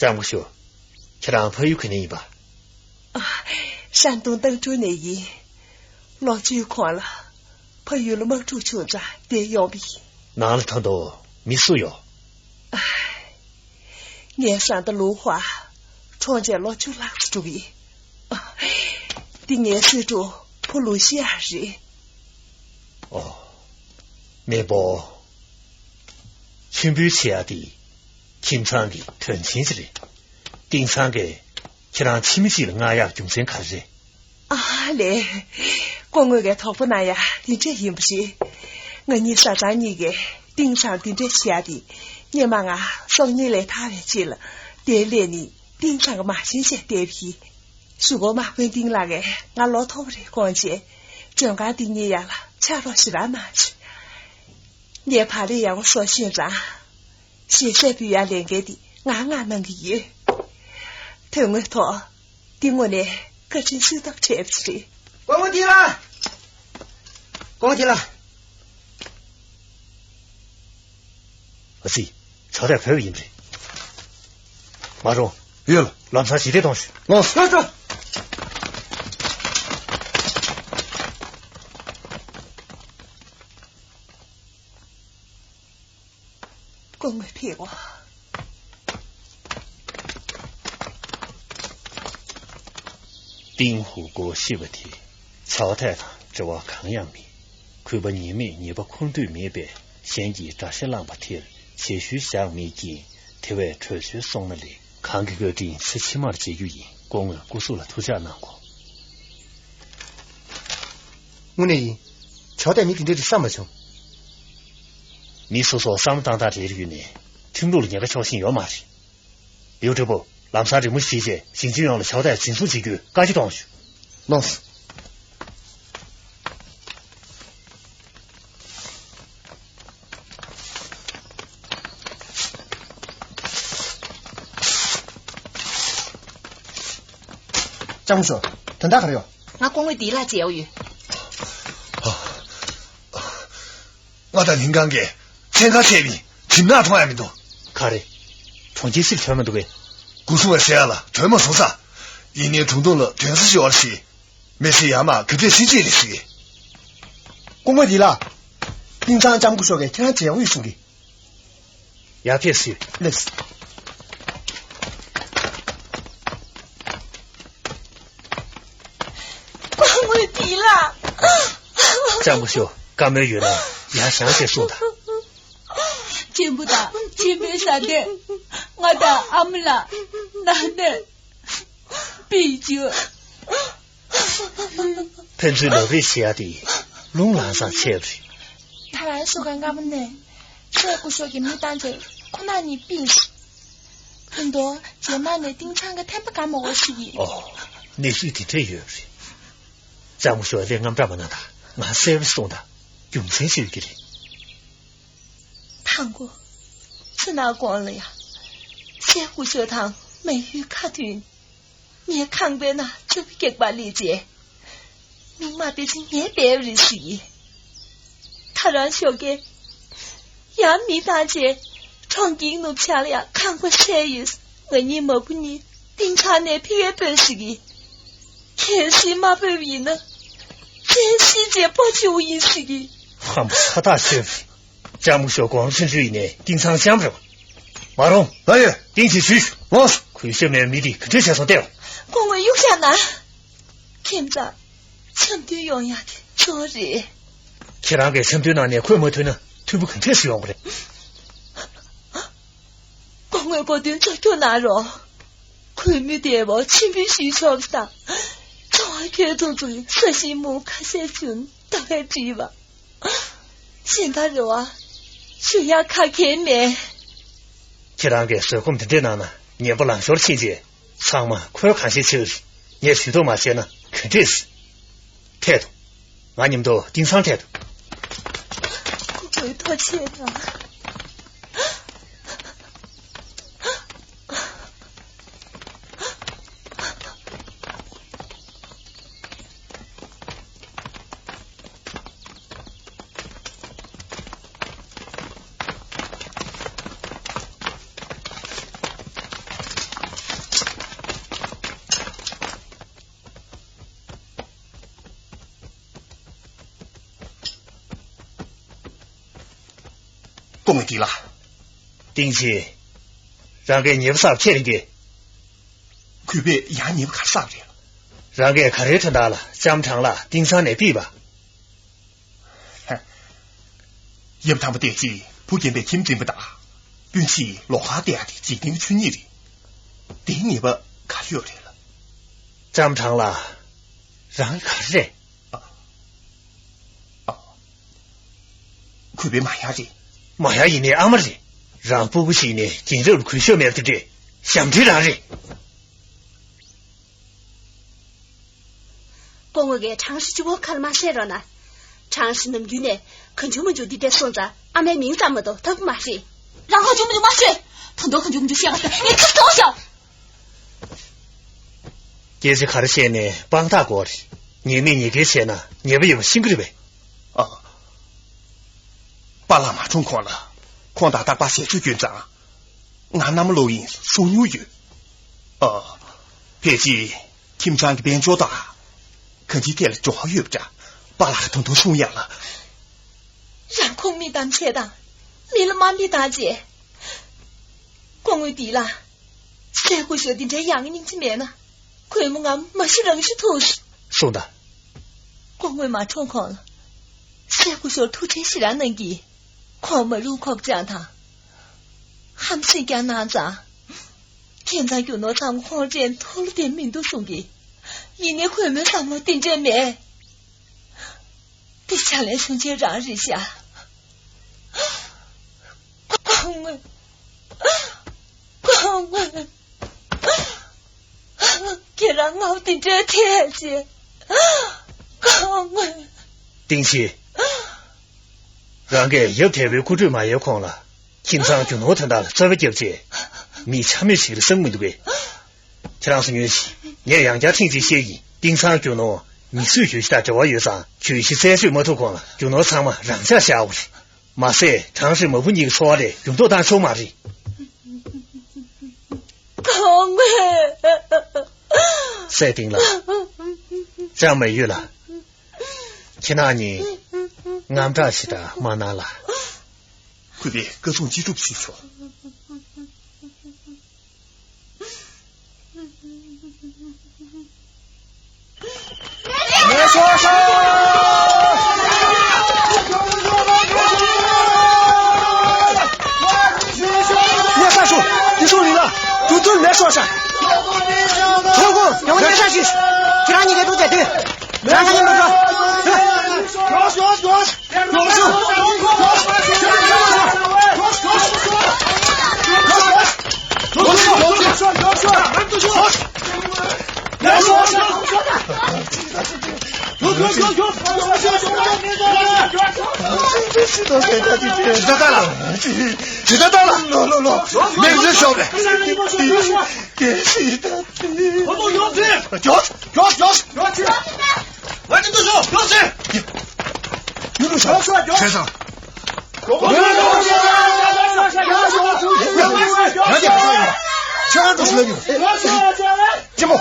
ལྕམ་སྐུ་ཞབས། ཁྱེད་རང་ཕ་ཡུལ་ག་ནས་ཡིན་པ། ཨ། ཧྲན་ཏུང་ཏང་ཀྲོའུ་ནས་ཡིན། ལོ་བཅུའི་གོང་ལ་ཕ་ཡུལ་ལ་དམག་འཁྲུག་བྱུང་ཙང་འདིར་ཡོང་བ་ཡིན། ནང་ལ་ད་དུང་མི་སུ་ཡོད། ཨ། ངའི་བཟའ་ཟླ་ལུའུ་ཧྭ་གྲོངས་བྱས་ལོ་བཅུ་ལྷག་ཙམ་འགྲོ་གི་ཡིན། ཨ། འདི་ངའི་སྲིང་དྲུང་བུ་ལུའུ་ཤི་ཡ་རེད། ཨོ། མེས་པོ། མཆོད་འབུལ་བྱེད་ཡ་དེ་ཁྱིམ་ཚང་གི་དོན་ཆེན་ཞིག་རེད། ཏིང་ཚང་གིས་ཁྱེད་རང་ཕྱི་མི་ཞིག་ལ་མངགས་ཡག་རྒྱུ་མཚན་ག་རེ་རེད། ཨ་ལས། སྐུ་ངོས་ཀྱིས་དོགས་པ་གནང་ཡ་དེ་འདྲས་ཡིན་པ་རེད། ང་གཉིས་བཟའ་ཚང་གཉིས་ཀས་ཏིང་ཚང་འདི་འདྲས་བྱེད་ཡ་དེ་སྔོན་མ་ང་སྲོག་ཉེན་ལས་ཐར་བའི་རྗེས་ལ་འདིར་སླེབས་ནས་ཏིང་ཚང་གི་དམག་ཆེན་བྱས་བསྡད་པ་ཡིན། གཞུག་གུ་དམག་དཔོན་ཏིང་ལགས་ཀྱིས་ང་ལོ་མཐོ་པོ་རེད་དགོངས་བྱས་མགྲོན་ཁང་འདི་གཉེར་ཡ་ལ་ཕྱག་རོགས་ཞེ་དྲག་གནང་བྱུང་། ངས་བག་ལེབ་ཡག་པོ་བཟོ་ཤེས་ཙང་། ཞལ་ཟས་ཕུལ་ཡ་ལས་འགན་འདི་ང་ང་གནང་གི་ཡོད། དོན་དངོས་ཐོག་འདི་དངོས་གནས་བཀའ་དྲིན་གསོས་ཐབས་བྲལ་བ་ཞིག་རེད། སྐུ་ངོ་ཏིང་ལགས། སྐུ་ངོ་ཏིང་ལགས། ཨ་ཙི། ཆགས་སྡང་བོད་པ་ཡིན་པ་རེད། མ་རུང་། ཡོད་ལ། ལམ་སང་ཞི་བདེ་གཏོང་ཞུ། ལགས་སོ། ལགས་སོ། སྐུ་ངོ་ཕེབས་འོ། ཏིང་ཧུའུ་ཀོ་ཤི་བ་དེ་ཆའོ་ཐའེ་དང་འབྲེལ་བ་གང་ཡང་མེད། གུས་པ་ཉེས་མེད་ཉེས་པ་འཁུར་འདོད་མེད་པས། གཞན་གྱིས་དགྲ་ཤ་བླངས་པ་དེར་རྗེས་ཤུལ་བཞག་མེད་ཀྱིན། དེ་བས་བྲོས་བྱོལ་སོང་ན་ལེགས། གང་གི་བཀའ་དྲིན་ཚེ་ཕྱི་མར་བརྗེད་རྒྱུ་ཡིན། སྐུ་ངོས་སྐུ་གཟུགས་ལ་ཐུགས་ཅག་གནང་གོ། དངོས་གནས་ཡིན། ཆའོ་ཐའེ་མི་དེ་འདྲ་རེད་བསམ་མ་བྱུང་། མི་སོ་སོ་བསམ་བློ་བཏང་སྟངས་རེ་རེ་ཡོད་ནས་ཁྲིམས་ལུགས་ལ་ཉེན་ཁ་ཕྱོགས་ཤིག་ཡོད་མ་རེད། ལིའུ་ཁྲི་པོ། ལམ་སང་རི་མོ་ཞིག་བྱས་ཞིང་ཆེན་ཡོངས་ལ་ཆའོ་ཐའེ་འཛིན་བཟུང་བྱེད་རྒྱུའི་བཀའ་ཆོས་གཏོང་ཞུ། ལགས་སོ། ལྕམ་སྐུ་ཞབས། དོན་དག་ག་རེ་ཡོད། ང་སྐུ་ངོ་ཏིང་ལགས་མཇལ་འོ་ཡོད། ང་དང་ལིན་ཁང་གིས་མཚན་གང་བྱས་པའི་གྲིབ་ནག་མཐོང་ཡ་མི་འདུག་ག་རེ། གྲོང་ཁྱེར་ཕྱིར་ཐོན་མི་འདུག་གས། སྒོ་སྲུང་བས་ཟེར་ཡ་ལ་ཐོན་མ་སོང་ས། ཡིན་ནའི་གྲོང་རྡལ་ལ་ཐོན་ས་ཞིག་ཡོད་རེད་ཟེར། མི་ཚེ་ཡར་མར་ག་འདྲས་ཕྱིན་ཅི་རེད་ཟེར། སྐུ་ངོ་ལི་ལགས། ཏིང་ཚང་ལྕམ་སྐུ་ཞབས་ཀྱིས་ཁྱེད་རང་མཇལ་འོང་ཡོད་གསུང་གི། ཡར་ཕེབས་ཟེར། ལགས། སྐུ་ངོ་ལི་ལགས། ལྕམ་སྐུ་ཞབས་བཀའ་མོལ་ཡོད་ན་ཡར་བཞེངས་ཏེ་གསུངས་དང་། གཅེན་པོ་དང་གཅེན་པོའི་བཟའ་ཟླས་ང་དང་ཨ་མ་ལགས་ནང་ནས་ཕུད་བཅུག་ཕན་ཚུན་ལབ་རེས་བྱེད་ཡ་དེ་རླུང་ལངས་ས་ཆེ་བ་རེད། ད་རང་ཤོག་ཁ་སྔ་མོ་ནས་ཆོས་སྐུ་ཞབས་ཀྱི་མི་བཏང་བྱས་ཁོ་ན་གཉིས་ཕུད། ད་དུང་རྗེས་མ་ནས་ཏིང་ཚང་གི་ཐེམ་པ་གང་མང་བོ་ཞིག་ཡིན། ཨོ། གནས་ཚུལ་དེ་འདྲས་ཡོད་རེད། ལྕམ་སྐུ་ཞབས་ལས་དངངས་སྐྲག་མ་གནང་དང་། ང་གསལ་པོ་གསུངས་དང་། རྒྱུ་མཚན་ཞིག་ཡོད་ཀྱི་རེད། དང་པོ། ཚེ་ནག་གོང་ལ་ཡ། སྲས་སྐུ་ཞབས་དང་མ་ཡུལ་ཁ་མཐུན། ངའི་ཁང་པའི་ནང་ཆུ་བོ་སྐེག་པ་ལས་བྱས། མིག་དམར་པེ་ཅིན་ངའི་སྦས་རེད་ཟེར་གི། ད་རང་ཤོག་གེ། ཡང་མི་བཏང་བྱས། གྲོང་ཁྱེར་ནུབ་བྱང་ལ་ཡང་ཁང་པ་བཤལ་ཡོད། ང་གཉིས་མ་བུ་གཉིས་ཏིང་ཚང་ནས་ཕེབས་པའི་སྤོས་ཟེར་གི། གལ་སྲིད་མ་ཕེབས་པ་ཡིན་ན། བཙན་ཤེད་བྱས་སྤོ་བཅུག་ཡིན་ཟེར་གི། ཧམ་པ་ཚ་ཐག་ཆོད་པ་རེད། ལྕམ་སྐུ་ཞབས་དགོངས་ཚུལ་ཚུལ་ཡིན་ནའི་ཏིང་ཚང་ལྕམ་རེད་པ། མ་རུང་། ལགས་ཡོད། ཏིང་ཅིག་ཞུས། ལགས་སོ། གུས་ཞབས་མེད་མི་དེ་ག་འདྲས་བྱས་སོང་བལྟས་འོ། སྐུ་ངོ་གཡུག་བཞག་ན། ཁྱིམ་ཚང་འཆམ་མཐུན་ཡོང་ཡག་དེ་གཙོ་བོ་རེད། ཁྱེད་རང་གིས་འཆམ་མཐུན་ནང་ནས་ཁོས་མ་མཐུན་ན་མཐུན་པོ་ག་འདྲས་སུ་ཡོང་བ་རེད། སྐུ་ངོ་གོ་དོན་ཚོ་སྐྱོ་ན་རོགས། གུས་མོས་དེ་བ་ཆེན་པོའི་ཞུས་ཆོག་པ་དང་། ཚོང་བ་ཁྱོད་ཐུག་ཚུགས་ས་ཞིག་མོ་ཁ་ཤས་བྱུང་ད་བས་བྲིས་པ། གཞན་དག་རེ་བ་ཞུ་ཡག་ཁ་ཁྱེར་མེད། ཁྱེད་རང་གིས་བཟོད་སྒོམ་དེ་འདྲས་གནང་ན་ ཉན་པ་ལང་ཤོར་ཕྱིན་རྗེས་ཚང་མ་ཁོའི་གང་ཤེད་ཆེ་བ་རེད། ངས་ཇུས་གཏོགས་མ་བྱས་ན་ག་འདྲས། ཐད་དོ། ང་མཉམ་དུ་དེང་སང་ཐད་དོ། ཁོ་ཚོའི་ཐོག་ཆེད་དང་། སྐུ་ངོ་འདི་ལ། ཏིང་ཆེ། རང་གིས་ཉེས་པ་བསགས་ཁྱེད་རང་གིས། གུས་པས་ཡང་ཉེས་པ་ག་རེ་བསགས་རེད། རང་གིས་ག་རེའི་དོན་དག་ལ་ལྕམ་ཁྲང་ལགས་དེང་སང་ནས་ཕུད་པ། ཡབ་དམ་པ་བསྟེན་ཆེད་བུ་རྒན་པའི་ཁྱིམ་འགྲིམ་པ་དང་། སྤུན་མཆེད་ལོགས་ཀར་བསྡད་ཡག་དེ་འཇིག་རྟེན་གྱི་ཆོས་ཉིད་རེད། དེའི་ཉེས་པ་ག་རེ་ཡོད་རེད་ལ། ལྕམ་ཁྲང་ལགས། རང་ག་རེ་རེད། ཨ། ཨ། གུས་པའི་མ་ཡ་རེད། མ་ཡ་ཡིན་ནའི་ཨ་མ་རེད། རང་སྤུ་གུ་ཞིག་ནས་རྒན་རབས་ལ་གུས་ཞབས་མེད་པ་དེ་འདྲས་ཞབས་འདྲེན་རང་རེད། སྐུ་ངོ་གིས་ཁྲང་ཧྲི་གཅིག་པོ་ཁ་ལ་མ་བཤད་རོགས་གནང་། ཁྲང་ཧྲི་ནམ་རྒྱུན་ནས་གང་བྱུང་མང་བྱུང་འདི་འདྲས་སོང་ཙང་ཨ་མའི་མིང་ཙམ་མ་གཏོགས་ཐོབ་ཀྱི་མ་རེད། རང་གང་བྱུང་མང་བྱུང་མ་བཤད། ད་དུང་གང་བྱུང་མང་བྱུང་བཤད་པ་དེ་ངས་ཁྱི་སོང་ཤག་སྐད་ཆ་ག་རེ་བཤད་ནས་དཔང་རྟགས་དགོས་རེད། ཉེས་མེད་ཉེས་འགེལ་བྱས་ན་ཉེས་པ་ཡོད་པ་ཤེས་ཀྱི་རེད་པས། ཨ། པཱ་ལགས་མ་གྲོངས་གོང་ལ་ཁོང་དང་རྟག་པར་ཞལ་ཆོས་སྐྱོན་ཙང་། ང་མནའ་མ་ལོག་ཡིན་གསུང་མྱོང་ཡོད། ཨ། ཕལ་ཆེར་ཁྱིམ་ཚང་གི་དཔལ་འབྱོར་དང་གང་ཅིའི་ཐད་ལ་འབྲེལ་བ་ཡོད་པ་འདྲ། པཱ་ལགས་ད་དུང་གསུང་ཡག་ལ། རང་ཁོང་མི་ཐམས་ཅད་དང་མི་ལ་དམའ་འབེབས་བཏང་རྗེས། སྐུ་ངོ་འདི་ལ་སྲས་སྐུ་ཞབས་འདི་འདྲའི་ཡག་སྙིང་རྗེ་མེད་ན། གུས་མོ་ང་མ་ཤི་རང་ཤི་ཐུབ། གསུངས་དང་། སྐུ་ངོ་མ་གྲོངས་གོང་ལ་སྲས་སྐུ་ཞབས་ཐུགས་ཁྲལ་ཞེ་དྲག་གནང་གི། ཁོང་མ་རུང་ཁོག་བཅངས་དང་། ཧམ་སེམས་ཀྱང་གནང་ཙང་། ཁྱིམ་ཚང་རྒྱུ་ནོར་ཚང་མ་ཁོང་འདྲས་མཐོ་རུ་བསྡད་མི་འདུག་གསུང་གི། ཡིན་ནའི་གུས་མོའི་བསམ་བློ་དེ་འདྲས་མེད། དེ་ཕྱག་ལེན་གསུང་བྱེད་རང་རེད་ཤག་སྐུ་ངོ། སྐུ་ངོ། ཁྱེད་རང་ངའི་དེ་འདྲའི་ཐད་ཅེས། སྐུ་ངོ། ཏིང་ཞི། རང་གིས་ཡབ་དལ་བའི་སྐུ་ཁྲུས་མ་ཡལ་གོང་ལ་ཁྱིམ་ཚང་རྒྱུ་ནོར་དོན་དག་ལ་རྩོད་པ་བརྒྱབ་རྗེས། མི་ཆ་མེད་ཞིག་རེད་བསམ་གྱི་མི་འདུག་གས། ཁྱེད་རང་ཚོ་ཉོན་ཞིག་ངས་ཡང་བསྐྱར་ཐེངས་གཅིག་བཤད་ཀྱིན། དེང་སང་རྒྱུ་ནོར་མི་གསོད་གྱོད་གཞི་དང་འབྲེལ་བ་ཡོད་ཙང་། གྱོད་གཞི་རྩད་གཅོད་མ་ཐུབ་གོང་ལ་རྒྱུ་ནོར་ཚང་མ་རང་འཇགས་བཞག་དགོས་རེད། མ་ཟད་ཁྲང་ཧྲི་མ་བུ་གཉིས་ཀྱི་འཚོ་བ་ལ་འགྱུར་ལྡོག་བཏང་ཆོག་མ་རེད། སྐུ་ངོ། སྲས་སྡིངས་ལགས། ལྕམ་མེ་ཡོས་ལགས། ཁྱེད་རང་གཉིས་དངངས་སྐྲག་ཞེ་དྲག་མ་གནང་ལ། གུས་པས་བཀའ་གསུང་ཅི་སྒྲུབ་བྱེད་ཆོག་ལས་སོ་ཤ། ལས་ས་ཤོ། དེ་ཤོ་རི་ལ། དུ་དུ་ལས་སོ་ཤ། ཐོ་གོ། ཡང་ལས་ས་ཤི། ཁྱེད་རང་གཉིས་ཀས་འདུག་བྱས་དུས། ང་ང་གཉིས་མ་འགྲོ། ཇི་ལྟར་ལ། ཇི་ལྟར་ལ། ལོ་ལོ་ལོ། མིག་འཛིན་ཤོག་རེད། སྐད་ཤིག་ད། ཁོ་ཚོ་ཡོང་ཚེ། མགྱོགས། མགྱོགས། མགྱོགས། ང་ཅི་འདུག་ཤོག་མགྱོགས་ཚེ། ཡུལ་དུ་ཤོག་ཤོག་མགྱོགས། བྱས་ཙང་། ང་ཅི་ཁ་ཡོང་། ཁྱེད་རང་འགྲོ་ཤོག་ལབ་ཡོང་། ཅི་མོ།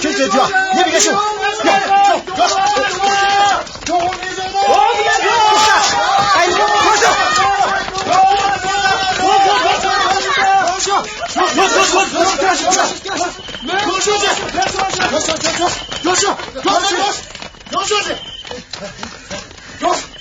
ཁྱེད་ཚོས་དུས་ཨ། ངས་མི་དགའ་ཤོག